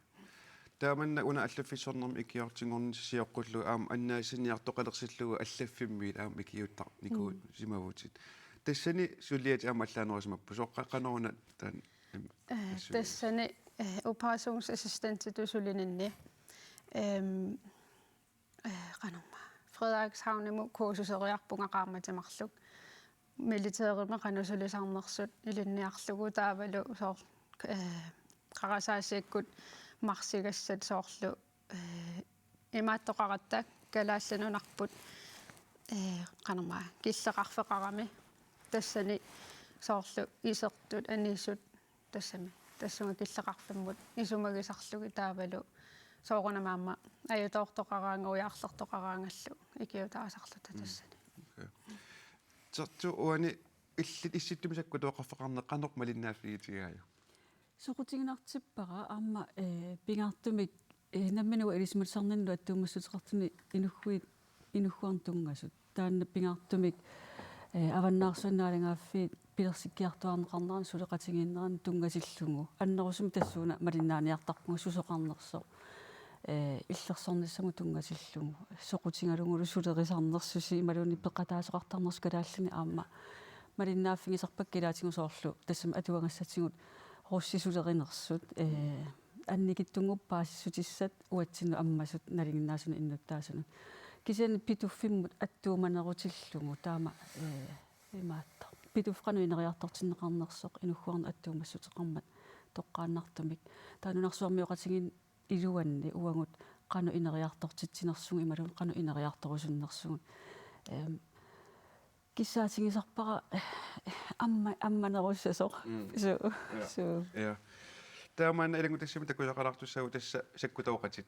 Taamanna una allaffissornermi ikiortinngornissaq sioqqullugu aamma annaassiniartoqalersillugu allaffimmiit aamma ikiuuttarnikuusimavutit. Mm. Tassani suliatit aamma allaanerisimapput. Soorlu qa-, qanoruna taanna, em, ee, assut? Tassani, ee, operationsassistentitut sulininni. Ehm, ee, qanormaa. Frederikshavnimut kursuseriarpunga qaammatit marluk. Militærimi qanoq sulisarnersut ilinniarlugu taavalu soorlu, eh, qarasaasiakkut marsigassat soorlu, eh, imaattoqaratta Kalaallit Nunarput, eh, qanormaa killeqarfeqarami tassani soorlu isertut anisut tassami tassunga killeqarfimmut isumagisarlugit taavalu soorunami aamma ajutoortoqaraangat ujarlertoqaraangallu ikiutaasarluta. Mm. Tassani. Okay. Tertu, uani illit Issittumi sakkutooqarfeqarneq qanoq malinnaaffigitigaaju? Soqutiginartippara aamma, eh, pingaartumik, eh, nammineq ilisimatusarninni attuumassuteqartuni inugguit, inugguarnut tunngasut. Taanna pingaartumik, eh, Avannaarsuanni Naalagaaffiit pilersikkiartuaarneqarnerani suleqatigiinnerani tunngatillugu. Annerusumik tassuuna malinnaaniartarpunga susoqarnersoq, eh, illersornissamut tunngatillugu. Soqutigalugulu sulerisarnersusi imaluunniit peqataasoqartarnersusi kalaallini aamma malinnaaffigisarpakka ilaatigut soorlu tassami atuagassatigut russit sulerinersut, eh, annikitsunnguupput paasissutissat uatsinnut ammasut nalinginnaasunik innuttaasunut. Kisianni Pituffimmut attuumanerutillugu taama, eh, imaattoq. Pituffik qanoq ineriartortinneqarnersoq inugguarnut attuumassuteqarmat toqqaannartumik. Taava nunarsuarmioqatigiinni iluanni uagut qanoq ineriartortitsinersugut imaluunniit qanoq ineriartorusunnersugut. Ehm, kissaatigisarpara amma-, ammanerussasoq. Mm. Suu, ja, suu. Ja. Taamaanna ilanngutassiami takusaqalaartussaagut tassa sakkutooqatit.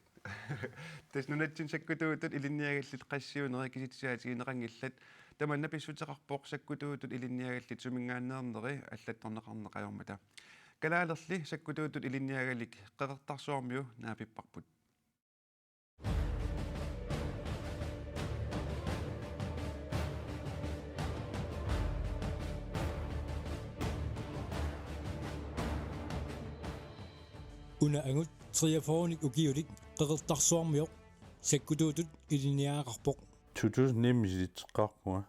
Tassa nunatsinni sakkutuutut ilinniagallit qassiunerit kisitsisaatigineqanngillat. Tamanna pissuteqarpoq sakkutuutut ilinniagallit suminngaanneerneri allattorneqarneq ajormata. Kalaalerli sakkutuutut ilinniagalik Qeqertarsuarmiu naapipparput. Una angut treogfyrrenik ukiulik Qeqertarsuarmioq sakkutuutut ilinniagaqarpoq. To tusind ni misilitseqqaarpunga,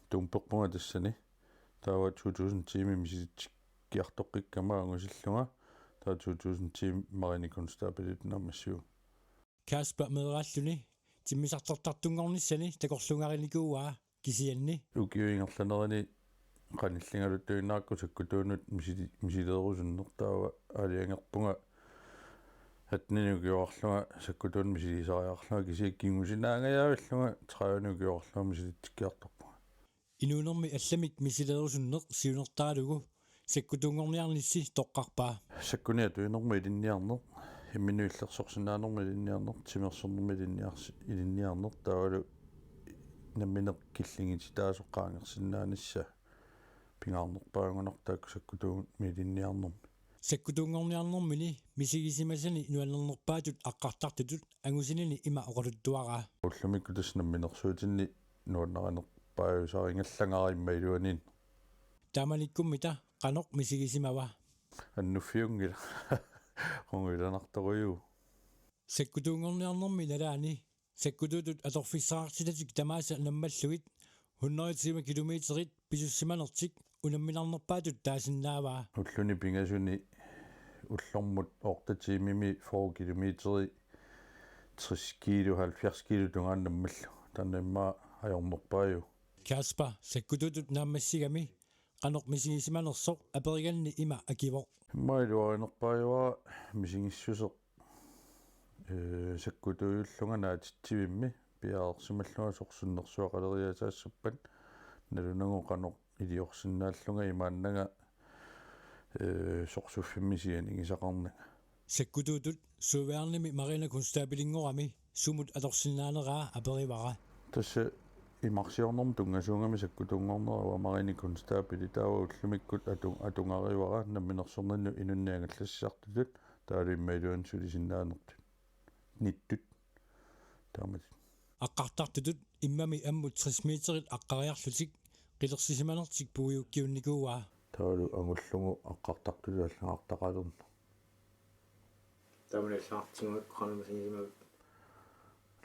tumperpunga tassani. Taava to tusind ti-mi misilitsikkiartoqqikkama angusillunga. Taava to tusind ti marinekonstabelitut naammassivunga. Kasper meeraalluni timmisartortartunngornissani takorluugarinikuuaa kisianni. Ukiut ingerlanerini qanilligaluttuinnarakku sakkutuunut misili-, misileerusunneq, taava aalajangerpunga atteninik ukioqarlunga sakkutuunut misiliisariaqarlunga kisianni kingusinaangajaavillunga tredivenik ukioqarlunga misilitsikkiartorpunga. Inuunermi allamik misileerusunneq siunertaralugu sakkutuunngorniarnissi toqqarpaa. Sakkuniartuinermi ilinniarneq, imminut illersorsinnaanermi ilinniarneq, timersornermi ilinniars-, ilinniarneq, taavalu nammineq killigititaasoq qaangersinnaanissaq pingaarnerpaagunarpoq taakku sakkutuumik ilinniarnermi. Sakkutuunngorniarnermini misigisimasani nuannernerpaatut aqqartartutut angusinini ima oqaluttuaraa. Ullumikkut tassa namminersuutinni nuannarinerpaajusaringallagara immaqa iluaniinneq. Taamanikkummita qanoq misigisimava? Annuffiunngilaq. Qungujulanartorujuuvoq. Sakkutuunngorniarnermi nalaani sakkutuutut atorfissaqartitatik tamaasa nammallugit hundrede og tyve kilometerit pisussimanertik unamminarnerpaatut taasinnaavaa. Ulluni pingasuni ullormut otte tiimimi fyrre kilometeri, tres kilo, halvfjerds kilo tungaanut nammallugu. Taanna immaqa ajornerpaajuvoq. Kasper sakkutuutut naammassigami qanoq misigisimanersoq aperiganni ima akivoq. Immaqa iluarinerpaajuara misigissuseq, ee, sakkutuujullunga naatitsivimmi piareersimallunga sorsunnersuaqaleriaasaassappat, nalunagu qanoq iliorsinnaallunga imaannanga, ee, sorsuffimmisianigisaqarnanga. Sakkutuutut Søværnimi marinekonstablinngorami sumut atorsinnaaneraa aperivara. Tassa imarsiornermut tunngasuugami sakkutuunngornera uanga marinekonstabeli, taava ullumikkut atu-, atugarivara namminersorninnut inunnik angallassisartutut, taavalu immaqa iluani sulisinnaanertut. Nittut. Taamatut. Aqqartartutut immami ammut tres meterit aqqariarlutik qilersisimanertik puiguukkiunnikuuaa. Taavalu angullugu aqqartartutut allagartaqalerneq. Taamani allagartigu qanoq misigisimavit?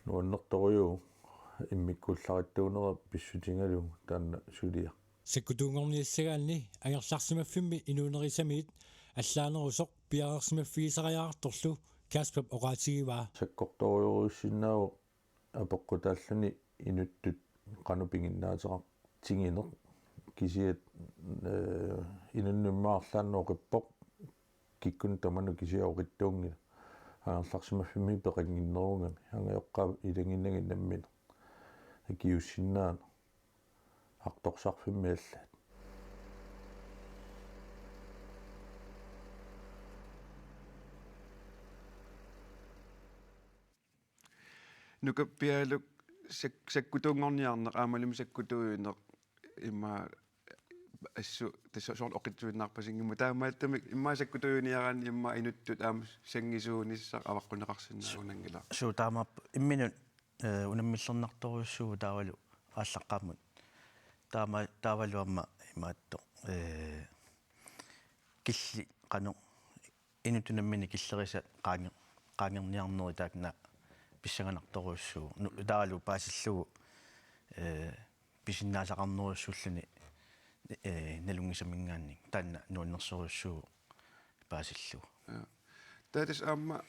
Nuannertorujuuvoq, immikkuullarissuunera pissutigalugu taanna suliaq. Sakkutuunngorniassagaanni angerlarsimaffimmi inuunerisamiit allaanerusoq piareersimaffigisariaqartorlu Kasperip oqaatigivaa. Sakkortoorujussuusinnaavoq apeqqutaalluni inuttut qanoq piginnaateqartigineq, kisianni, eh, inunnut immaqa arlaannut oqippoq, kikkunnut tamanut kisianni oqittuunngilaq. Angerlarsimaffimmi peqannginnerugami, angajoqqaat ilaginnagit nammineq. Akiuussinnaaneq. Artorsarfimmi allaat. Nukappiaraq sak-, sakkutuunngorniarneq aammalumi sakkutuujuneq immaqa assut tassa soorlu oqitsuinnarpasinngimmat taamaattumik immaqa sakkutuujuniaraanni immaqa inuttut aamma sanngisuunissaq avaqqunneqarsinnaagunanngilaq. Suu taamaappoq imminut, eh, unammillernartorujussuuvoq taavalu aallaqqaammut. Taama-, taavalu aamma imaattoq, eh, killi qanoq inuttut nammineq killerisat qaange-, qaangerniarnerit taakku pissanganartorujussuuvoq. Nu-, taavalu paasillugu, eh, pisinnaasaqarnerujussuulluni, eh, nalunngisaminngaanniit taanna nuannersorujussuuvoq paasillugu. Ja. Taava tassa aamma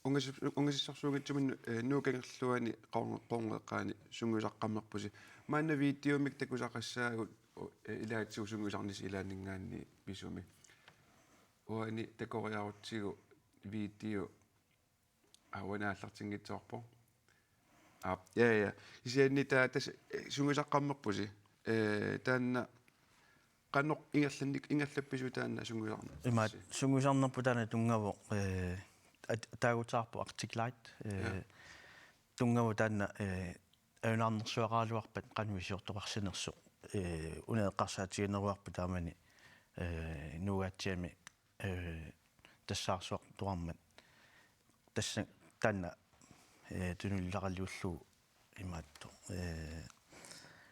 ungasis-, ungasissorsuunngitsumik, eh, Nuup Kangerluani Qoorn-, Qoorngeeqqaani sungiusaqqammerpusi. Maanna videomik takusaqassaagut, eh, ilaatigut sungiusarnissaq ilaanninngaanniit pisumi. Uani takoriarutsigu video. Aa, uani aallartinngitsoorpoq. Aap, ja, ja. Kisianni taava tassa, eh, sungiusaqqammerpusi. Eh, taanna qanoq ingerlannik-, ingerlappisigit taanna sungiusarnerpusi? Imaat, sungiusarnerput taanna tunngavoq, eh, at-, taaguutaarpoq Arctic Light, eh, ja, tunngavoq taanna, eh, ajunaarnersuaqaraluarpat qanoq iliortoqarsinersoq, eh, una eqqarsaatigineruarput taamani, eh, Nuugaatsiami, eh, tassaarsuartuarmat. Tassa taanna, eh, tunuliaqaliullugu imaattoq, eh,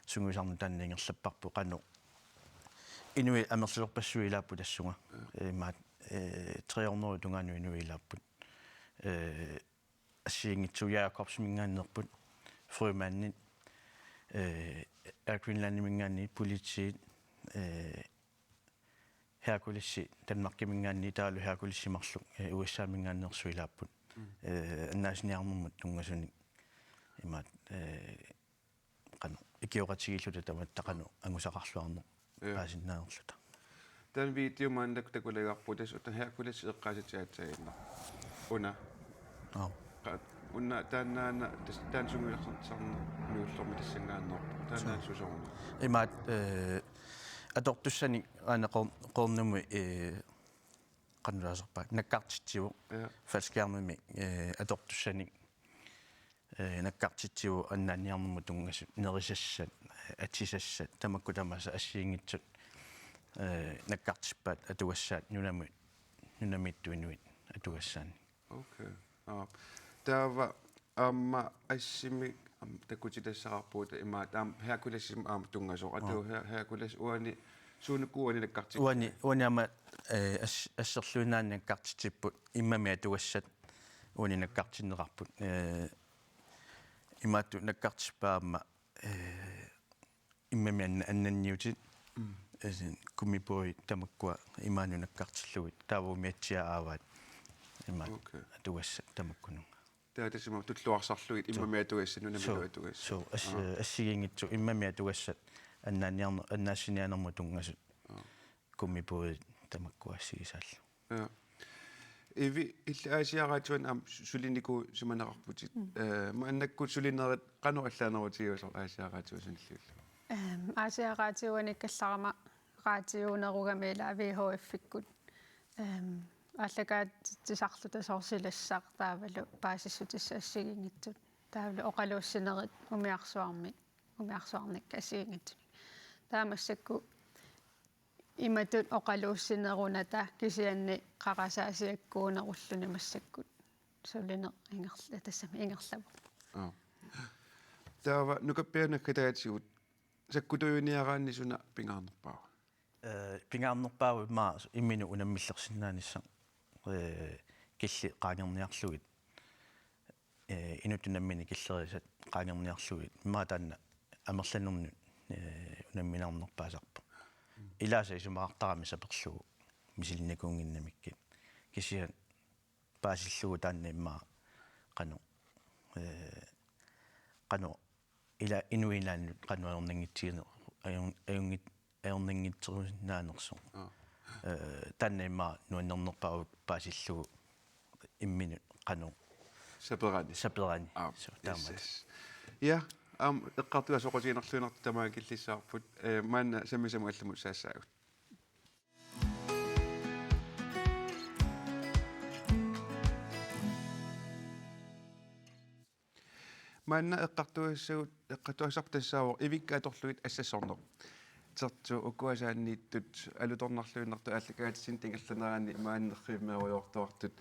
sungiusarneq taanna ingerlapparput qanoq. Inuit amerlasoorpassuit ilaapput tassunga. Imaat, eh, tre hundrede tungaanut inuit ilaapput. Eh, assigiinngitsut Jacobsiminngaanneerput, Frømandit, eh, Air Greenlandiminngaanniit, politiit, eh, Hercules Danmarkiminngaanniit taavalu Hercules marluk, eh, U S A-minngaanneersut ilaapput. Mm. Eh, annaasiniarnermut tunngasunik imaat, eh, qanoq ikioqatigiilluta tamatta qanoq angusaqarluarneq. Joo. Paasinnaanerluta. Taanna video maannakkut takulaarparput tassa uta Hercules eqqaasitsi aatsaannguaq. Una. Aap. Qa-, una taannaana tas-, taanna sungiusarneq nuullormi tassanngaanneerpoq. Taannaana susoorna. Imaat, eh, atortussanik aana Qoor-, Qoornumut, eh, qanoq taasarpaat. Nakkartitsivoq. Ja. Faldskærmimik, eh, atortussanik eh, nakkartitsivoq annaanniarnermut tunngasut, nerisassat, eh, atisassat, tamakku tamaasa assigiinngitsut, eh, nakkartippaat atugassaat nunami-, nunamiittut inuit atugassaannik. Okay. Aap. Taava aamma assimi aamma takutitassaqarpugut imaat aamma Herculesimik aamma tunngasoq. Aap. Atu Her-, Hercules uani suunuku uani nakkartippat? Uani, uani aamma, eh, as-, asserluinnaani nakkartitsipput immami atugassat uani nakkartinneqarput. Eh, imaattoq nakkartippaat aamma, eh, immami anna-, annanniutit, mm, eh, gummibådit tamakkua imaanut nakkartillugit. Taava umiatsiaat aavaat imaat, okay, atugassat tamakkununnga. Taava tassa aamma tulluarsarlugit. Suu. Immami atugassat, nunamiittut atugassat. Suu, as-, aap, assigiinngitsut immami atugassat annaanniarner-, annaassiniarnermut tunngasut. Aap. Gummibådit tamakkua assigisaallu. Ja. Ivi, illit Aasiaat Radioani aamma su-, sulinikuusimaneqarputit. Mm. Eh, maannakkut sulinerit qanoq allaanerutigisoq Aasiaat Radioani sunilluullu? Ehm, Aasiaat Radioani ikkallarama raatiunerugami ila V H F-ikkut, ehm, aallakaatitsisarluta soorlu silassaq taavalu paasissutissat assigiinngitsut. Taavalu oqaluussinerit umiarsuarmi, umiarsuarnikkut assigiinngitsunik. Taava massakkut imatut oqaluussinerunata kisianni qarasaasiakkuunerulluni massakkut sulineq ingerl-, tassami ingerlavoq. Aap. Taava nukappiaraq naggataatigut sakkutuujuniaraanni suna pingaarnerpaava? Eh, pingaarnerpaavoq immaqa imminut unammillersinnaanissaq, eh, killi qaangerniarlugit, eh, inuttut nammineq killerisat qaangerniarlugit, immaqa taanna amerlanernut, eh, unamminarnerpaasarpoq. Ilaasa isumaqartarami saperlugu misilinnikuunnginnamikkit. Kisianni paasillugu taanna immaqa qanoq, eh, qanoq ila inuilaannut qanoq ajornanngitsigine-, ajorn-, ajunngit-, ajornanngitserusinnaanersoq. Aa. Eh, taanna immaqa nuannernerpaavoq paasillugu imminut qanoq saperani. Saperani. Aa, so, taamaat. Yes, yes. Ja, aamma eqqartugassat soqutiginarluinnartut tamaanga killissavarput. Eh, maanna sammisamut allamut saassaagut. Maanna eqqartugassagut, eqqartugassarput tassaavoq ivikka atorlugit assassorneq. Tertsu, ukua saanniittut alutornarluinnartut aallakaatitsinnut ingerlaneranni maani nerrivimmeerujoortuartut.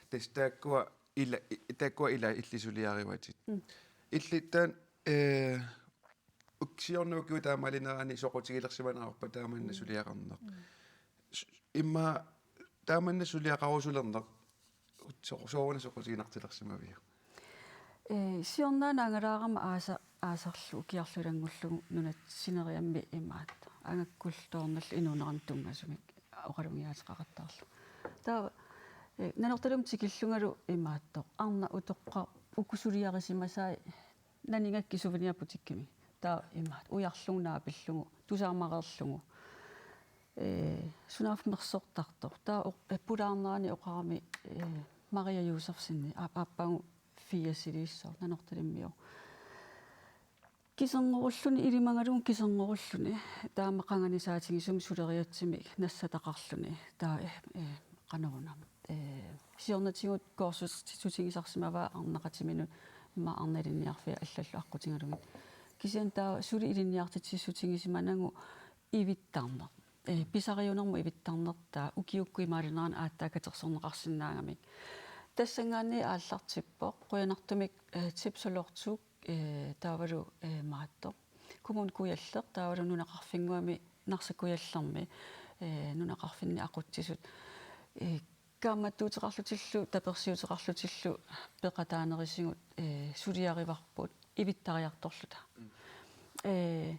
Tassa taakkua ila, i-, taakkua ila illit suliarivatit. Mm. Illit taanna, eh, uk-, siorna ukiut taamaalinerani soqutigilersimanerarpa taamanna suliaqarneq? Mm. S-, immaqa taamanna suliaqarusulerneq so-, sooruna soqutiginartulersimaviuk? Eh, siorna angalaarama aasa-, aasarlu ukiarlu ilanngullugu nunatsineriammi imaattoq. Angakkullu toornallu inuunerannut tunngasumik oqalugiaateqaqattaarlugu. Taava, eh, Nanortalimmi tikillungalu imaattoq. Arnaq utoqqaq uku suliarisimasai nanigakkit souvenirbutikkimi. Taava imaattoq ujarlugu naapillugu, tusaamareerlugu. Eh, sunaaffa mersortartoq. Taava oq-, eh, pulaarnerani oqarami, eh, Maria Josefsen, aap-, aappaagu firsiliissaaq, Nanortalimmiu. Kiserngorulluni, ilimagalugu kiserngorulluni, taama qanganisaatigisumik suleriatsimik nassataqarluni, taava, eh, eh, qanoruna. Eh, siornatigut kursusissutigisarsimavaa arnaqatiminut, immaqa arnat ilinniarfiat allallu aqqutigalugit. Kisianni taava suli ilinniartitsissutigisimanagit ivittarneq. Eh, pisariunermut ivittarnertaa ukiukkut imaalinerani aatsaat katersorneqarsinnaagamik. Tassanngaanniit aallartippoq, qujanartumik, eh, Tip Solortuk, eh, taavalu, eh, imaattoq. Kommune Kujalleq, taavalu nunaqarfinnguami Narsaq Kujallermi, eh, nunaqarfinni aqutsisut, eh, kaammattuuteqarlutillu, tapersiuteqarlutillu peqataanerisigut, eh, suliarivarput ivittariartorluta. Mm. Eh,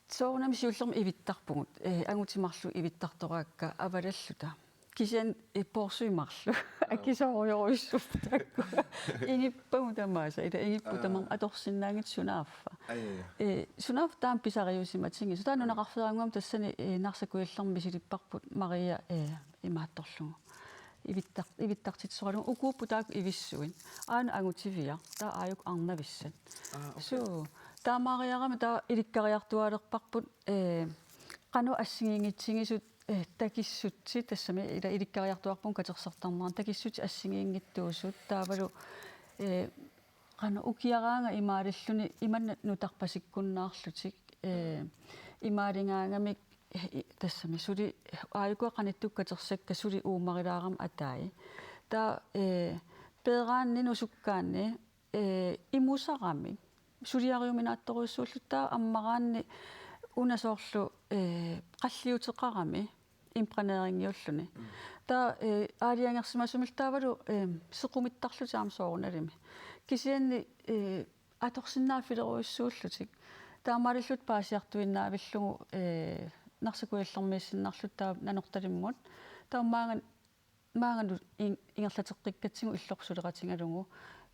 soorunami siullermik ivittarpugut, eh, angutit marluk ivittartoraakka avalalluta. Kisianni, eh, poorsuit marluk. Aa. Akisoorujorujussuupput taakku. Ingippagut tamaasa, ila ingipput. Aa. Tamarmik atorsinnaanngitsut sunaaffa. Aa, ja, ja. Eh, sunaaffa taama pisariusimatigisoq. Taava, aa, nunaqarfeerannguamik tassani, eh, Narsaq Kujallermi misilipparput Maria, eh, imaattorlugu. Ivittar-, ivittartitsisoralugu ukuupput taakku ivissuit. Aana angutiviaq, taava aajuku arnavissat. Aa, okay. So, taamaariarami taava ilikkariartuaalerparput, eh, qanoq assigiinngitsigisut, eh, takissutsit, tassami ila ilikkariartuaarpugut katersortarnerat, takissutsit assigiinngitsuusut, taavalu, eh, qanoq ukiaraangat imaalilluni imanna nutarpasikkunnaarlutik, eh, imaaligaangamik, eh, i-, tassami suli aajukua qanittukkut katersakka suli uumarilaarami atai. Taava, eh, peeraanni nusukkaanni, eh, imusaramik suliariuminaatsorujussuullutik, taava ammaraanni una soorlu, eh, qalliuteqarami imprægneringiulluni. Mm. Taava, eh, aalajangersimasumillu taavalu, eh, sequmittarlutik aamma soorunalimi. Kisianni, eh, atorsinnaaffilerujussuullutik. Taamaalillutik paasiartuinnavillugu, eh, Narsaq Kujallermiissinnarlutik taava Nanortalimmut. Taava maanga, maanga nu-, in-, ingerlateqqikkatsigu illorsuleqatigalugu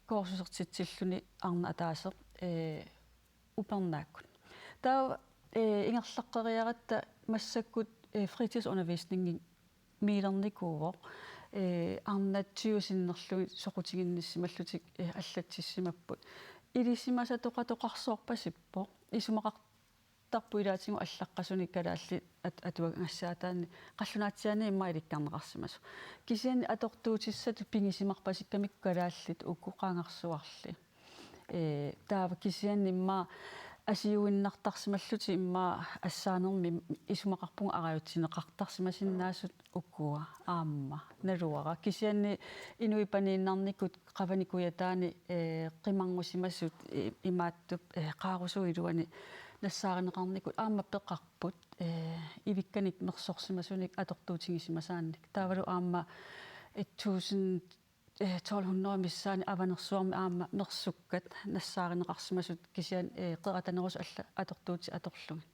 kursusertitsilluni arnaq ataaseq, eh, upernaakkut. Taava, eh, ingerlaqqeriaratta massakkut, eh, fritidsundervisningimiilernikuuvoq, eh, arnat tyve sinnerlugit soqutiginnissimallutik, eh, allatsissimapput. Ilisimasatoqatoqarsoorpasippoq. Isumaqartarpoq ilaatigut allaqqasunik kalaallit at-, atuagassaataanni, qallunaatsiaanni immaqa ilikkarneqarsimasoq. Kisianni atortuutissatut pigisimarpasikkamikku kalaallit uku qangarsuarli. Eh, taava kisianni immaqa asiuinnartarsimallutik immaqa assaanermi isumaqarpugut arajutsineqartarsimasinnaasut ukua aamma naluara. Kisianni inuit paniinnarnikut Qavani Kujataani, eh, qimarngusimasut i-, imaattup, eh, qaarusuup iluani nassaarineqarnikut aamma peqarput, eh, ivikkanik mersorsimasunik atortuutigisimasaannik. Taavalu aamma et tusind, eh, tolv hundrede missaani Avanersuarmi aamma mersukkat nassaarineqarsimasut kisianni, eh, qeratanerusut allat atortuutit atorlugit.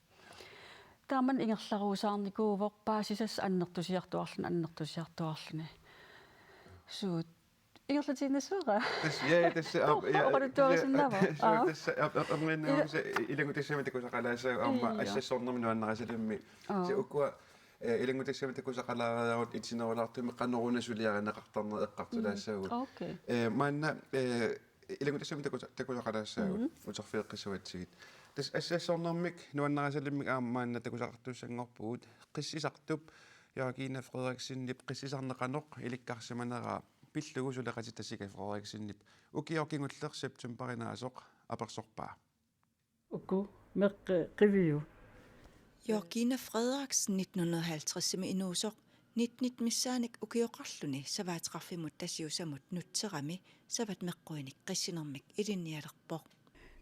Taamani ingerlaruusaarnikuuvoq paasisassat annertusiartuaarluni, annertusiartuaarluni. Suut Ingerlatiinnassuara? Tassa, ja, tassa, aa, ja, oqaluttuarisinnaava? Tassa, aa, tassa, aa, aa, aa, ila- ilanngutassiami takusaqalaassaagut aamma, ija, assassornermi nuannarisalimmi. Aa. Tassa ukua, eh, ilanngutassiami takusaqalaariarutta itinerulaartumik qanoruna suliarineqartarneq eqqartulaassaagut. Mm. Okay. Eh, maanna, eh, ilanngutassiami takusa-, takusaqalaassaagut. Mhm. Uterfigeqqissuatsigit. Tassa assassornermik nuannarisalimmik aamma maanna takusaqartussanngorpugut. Qissisartup Jørgine Frederiksenip qissisarneq qanoq ilikkarsimaneraa pillugu suleqatit Tasiga Frederiksenip ukioq kingulleq septembarinaasoq apersorpaa. Uku meqqi qiviu. Jørgine Frederiksen nitten hundrede og halvtredsimi inuusoq, nittenit missaannik ukioqarluni savaateqarfimmut Tasiusamut nutserami savat meqquinik qissinermik ilinnialerpoq.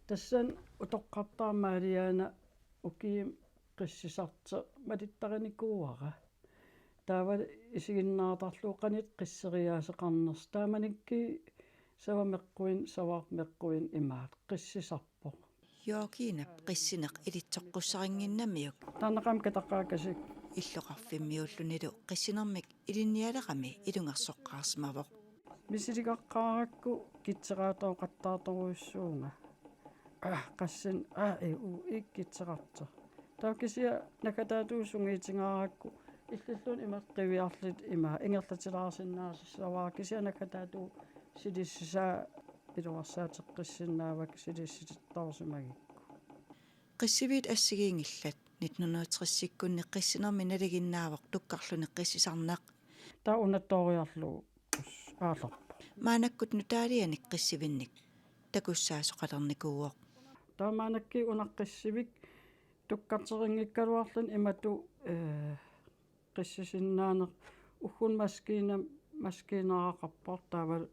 Tassani utoqqartaaq Maaliaana ukiumi qissisartoq malittarinikuuara. Taava isiginnaartarlugu qanoq qisseriaaseqarnersoq. Taamanikkut savameqquin, savarmeqquin imaat qissisarpoq. Jørginep qissineq ilitsoqqussarinnginnamiuk. Taanna qam kataqaakasik. Illoqarfimmiullunilu qissinermik ilinnialerami ilungersoqqaarsimavoq. Misiligaqqaarakku kitseraatooqattaartorujussuuvunga. Ah, qassin, ah, ei, u, ikkitserartoq. Taava kisianni naggataatigut sungiutigaarakku illilluunniit imatut qiviarluta ima ingerlatilaarsinnaasassuara, kisianni naggataatigut sulissisaa iluarsaateqqissinnaavakka sulissitittoorsimagikku. Qissiviit assigiinngillat nitten hundrede og tres-ikkunni qissinermi nalinginnaavoq tukkarluni qissisarneq. Taava unattooriarlugu aallarpoq. Maannakkut nutaalianik qissivinnik takussaasoqalernikuuvoq. Taava maannakkut una qissivik tukkarterinngikkaluarluni imatut, eh, qissisinnaaneq ugguuna maskiina, maskiinaraqarpoq taavalu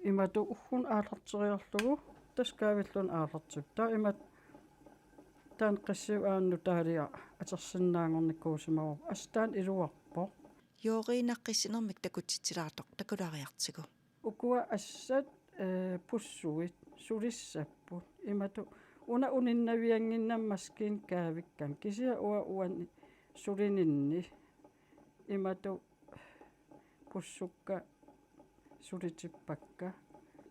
imatut ugguuna aallarteriarlugu tassa kaavilluni aallartippoq. Taava imatut taanna qissivik aana nutaaliaq atorsinnaanngornikuusimavoq. Assut taanna iluarpoq. Jørgine qissinermik takutitsilaartoq takulaariartigu. Ukua assat, eh, pussuit sulissapput. Imatut una uninnaviannginnami maskiinat kaavikkami. Kisianni uanga uani sulininni imatut pussukka sulitippakka.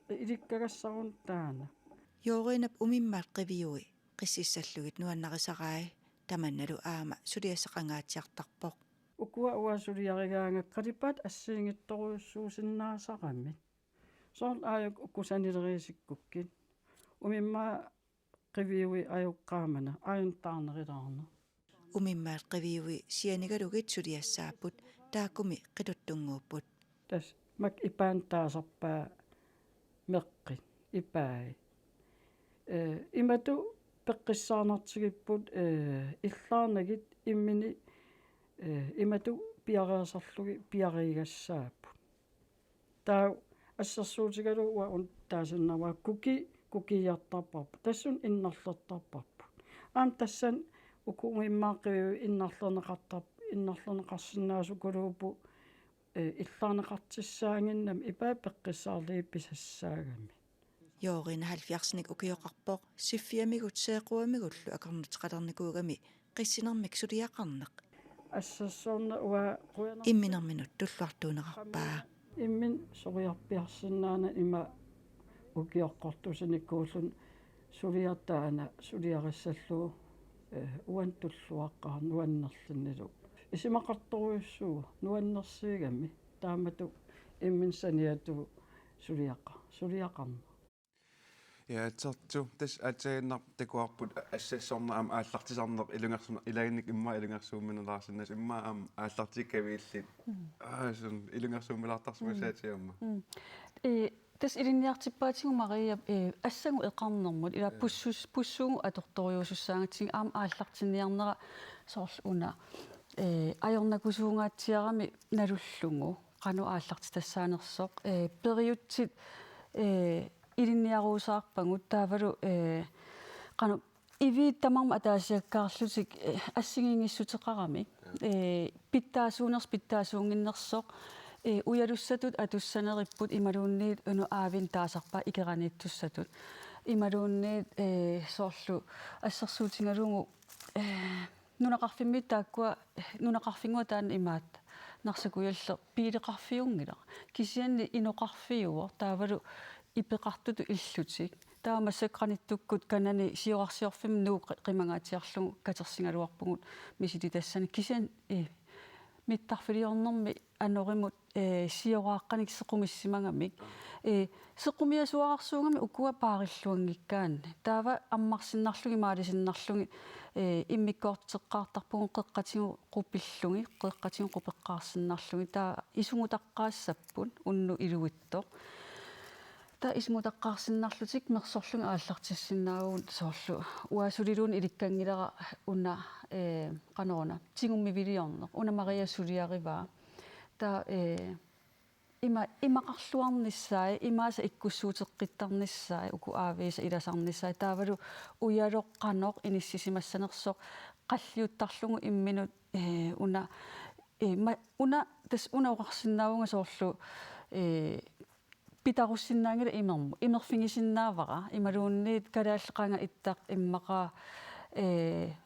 Ilikkagassaruna taanna. Jørginep umimmaat qiviui qississallugit nuannarisarai, tamannalu aamma suliassaqangaatsiartarpoq. Ukua uanga suliarigaangakku qalipaatit assigiinngitsorujussuusinnaasaramik. Soorlu aajuku uku sanileriisikkukkit. Umimmaat qiviui ajuku qaamaneq, aajuna taarnerilaarneq. Umimmaat qiviui sianigalugit suliassaapput, taakkumi qiluttunnguupput. Tassa makku ipaannut taasarpaat meqqit, ipai. Eh, imatut peqqissaarnartigipput, eh, illaarnagit imminnut, eh, imatut piareersarlugit piariigassaapput. Taava assersuutigalugu uanga una taasinnavara kuki, kukiiartarparput. Tassunga innarlertarparput. Aamma tassani uku umimmaat qiviui innarlerneqartar-, innarlerneqarsinnaasukuluupput, eh, illaarneqartussaannginnami ipai peqqissaarlugit pisassaagamik. Jørgine halvfjerdsinik ukioqarpoq, siffiamigut seequamigullu akornuteqalernikuugami qissinermik suliaqarneq. Assassorneq uanga qujanaq. Imminerminut tulluartuunerarpaa. Imminut suliarpiarsinnaanani ima ukioqqortusinikuulluni suliaq taanna suliarissallugu, eh, uannut tulluaqqaarneq nuannerlunilu. Isumaqartorujussuuvoq nuannersuugami taamatut imminut saniatigut suliaqa-, suliaqarneq. Ja, Tertu, tassa aatsaannguaq takuarput assassorneq aamma aallartisarneq ilungersun-, ilaannik immaqa ilungersuumminalaarsinnaasoq immaqa aamma aallartikkaviillit. Mm. Aa, soorlu ilungersuummilaartarsimassaatigut aamma. Mm. Eh, tassa ilinniartippaatigut Maria, eh, assagut eqarnermut, ila, ja, pussus-, pussugut atortoriusussaagatsigu aamma aallartinniarnera soorlu una, eh, ajornakusuungaatsiarami nalullugu. Qanoq aallartitassaanersoq, eh, periutsit, eh, ilinniaruusaarpagut taavalu, eh, qanoq iviit tamarmik ataasiakkaarlutik, eh, assigiinngissuteqaramik, eh, pitsaasuunersoq pitsaasuunnginnersoq, eh, ujalussatut atussaneripput imaluunniit una aavinnut taasarpaat ikeraniittussatut. Imaluunniit, eh, soorlu assersuutigalugu, eh, nunaqarfimmiit taakkua, nunaqarfinnguaq taanna imaattoq. Narsaq Kujalleq biileqarfiunngilaq. Kisianni inoqarfiuvoq, taavalu ipeqartutut illutik. Taava massakkut qanittukkut kanani siorarsiorfimmi Nuuk qi-, qimangaatsiarlugu katersigaluarpugut misilitassanik. Kisianni, eh, mittarfiliornermi anorimut, eh, sioraaqqanik sequmissimagamik. Eh, sequmiasuararsuugami ukua paarilluanngikkaanni. Taava ammarsinnarlugit, maalisinnarlugit, eh, immikkoortiteqqaartarpugut qeqqatigut qupillugit, qeqqatigut qupeqqaarsinnarlugit. Taava isugutaqqaassapput unnuk iluitsoq. Taava isugutaqqaarsinnarlutik mersorlugit aallartissinnaavugut soorlu uanga suliluunniit ilikkanngilara una, eh, qanoruna, tigummiviliorneq. Una Maria suliarivaa. Taava, eh, ima-, imaqarluarnissaat, imaasa ikkussuuteqqittarnissaat, uku aaviisa ilasarnissaat, taavalu ujaloq qanoq inissisimassanersoq qalliuttarlugu imminut, eh, una, eh, ma-, una, tassa una oqarsinnaavunga soorlu, eh, pitarussinnaanngilaq imermut, imerfigisinnaavara, imaluunniit kalaallit qanga ittaq immaqa, eh,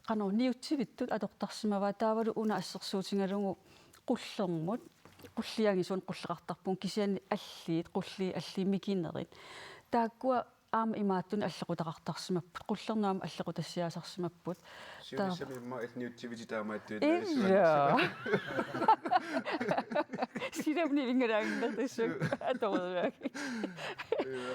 qanoq niutsivittut atortarsimavaat, taavalu una assersuutigalugu qullermut, qulliangisut qulleqartarpugut, kisianni alliit, qulliit alliit mikinerit. Taakkua aamma imaattunik allequtaqartarsimapput, qullernut aamma allequtassiaasarsimapput. Taava siunissami immaqa niutsivitit taamaattuinnarsimapput. Ija. Silami nivinngalaannginnera tassa atoriaagi. Ija.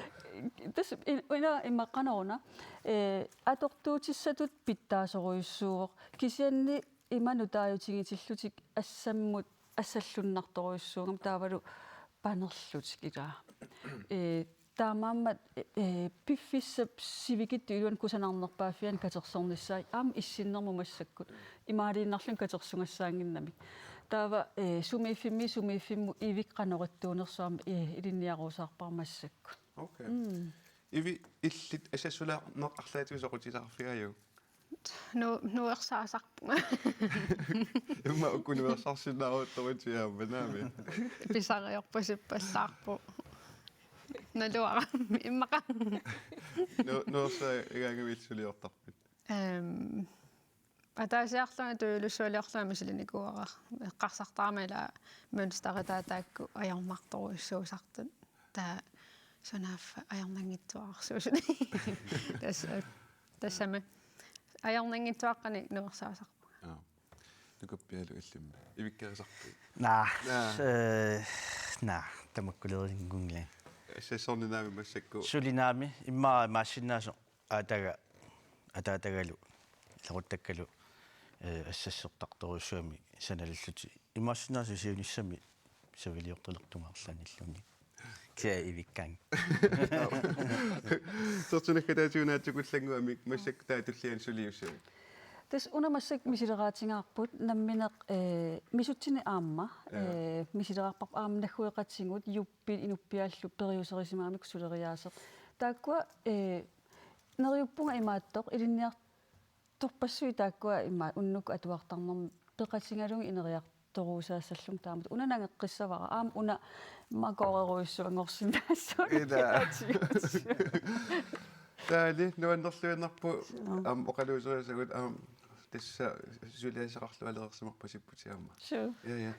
Tassa in-, ina immaqa qanoruna, eh, atortuutissatut pitsaasorujussuuvoq. Kisianni imannak taajutigitillutik assammut assallunnartorujussuugami taavalu panerlutik ilaa. Eh, taamaammat, eh, piffissap sivikitsup iluani kusanarnerpaaffiani katersornissaa aamma issinnermut massakkut. Imaaliinnarluni katersugassaannginnamik. Taava, eh, sumiiffimmi, sumiiffimmut ivik qanoq ittuunersoq aamma, eh, ilinniaruusaarpara massakkut. Okay. Mm. Ivi, illit assassulaarneq arlaatigut soqutigisarfigaajuk? Nu-, nuersaasarpunga. Immaqa uku nuersaarsinnaaruuttorujussuit aamma naamik. Pisariorpasippallaarpoq. Naluara immaqa. Nu-, nuersaagaangavit suliortarpit? Ehm, ataasiarlunga tujuulussualiorlunga misilinikuuara. Eqqarsartarama ila mønsteri taakku ajornartorujussuusartut. Taava sunaaffa ajornanngitsuararsuusut. Tassa, tassami. Ajornanngitsuaqqanik nuersaasarpunga. Aa. Nukappialu illimmi. Ivikkarisarpit? Naa. Naa. Eh, naa, tamakkulerunngilara. Assassorninnaami massakkut. Suli naamik, immaqa imaassinnaasoq aataga, ataatagalu, ilaquttakkalu, eh, assassortartorujussuarmik sanalillutik. Imaassinnaasoq siunissami saviliortulertunga arlaannilluunniit. Kisianni ivikkaanni. Sorsunnakkataatigut naatsukullannguamik massakkut taava tulliani suliussavit? Tassa una massakkut misileraatigaarput nammineq, eh, misutsineq aamma, ja, eh, misileraarparput aamma naggueqatigut, Juppit inuppiaallu periuserisimagamikku suleriaaseq. Taakkua, eh, neriuppunga imaattoq ilinniar- torpassuit taakkua immaqa unnukkut atuartarnermi peqatigalugit ineriartoruusaassallunga taamatut. Una nangeqqissavara. Aamma una immaqa kooreerujussuanngorsinnaassuunga. Ila. Taali nuannerluinnarpoq. Joo. Aamma oqaluuserisagut aamma tassa suliassaqarlualereersimarpasipput aamma. Suu. Ja, ja.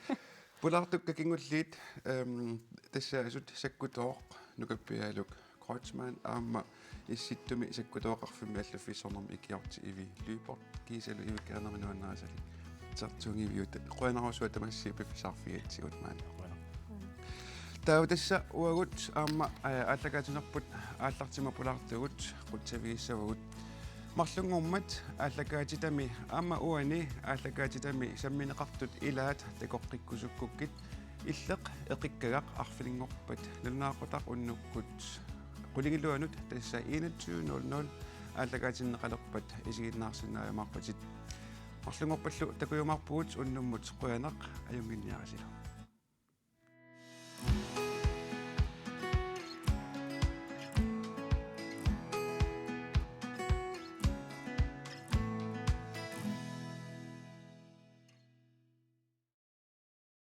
Pulaartukka kingulliit, ehm, tassaasut Sakkutooq Nukappialuk Kreutzmann aamma Issittumi Sakkutooqarfimmi allaffissornermi ikiorti Ivi Lyberth kiisalu ivikkarinermi nuannarisalik. Tertsugiviut qujanarsuaq tamassi piffissaq arfigigatsigut maani. Taava tassa uagut aamma, eh, aallakaatitsinerput aallartima pulaartugut qutsavigissavagut. Marlunngormat aallakaatitami aamma uani aallakaatitami sammineqartut ilaat takoqqikkusukkukkit Illeq eqikkagaq arfininngorpat nalunaaqutaq unnukkut qulingiluanut tassa enogtyve nul nul aallakaatinneqalerpat isiginnaarsinnaajumaarpatit. Marlunngorpallu takujumaarpugut unnummut qujanaq ajunnginniarisilu.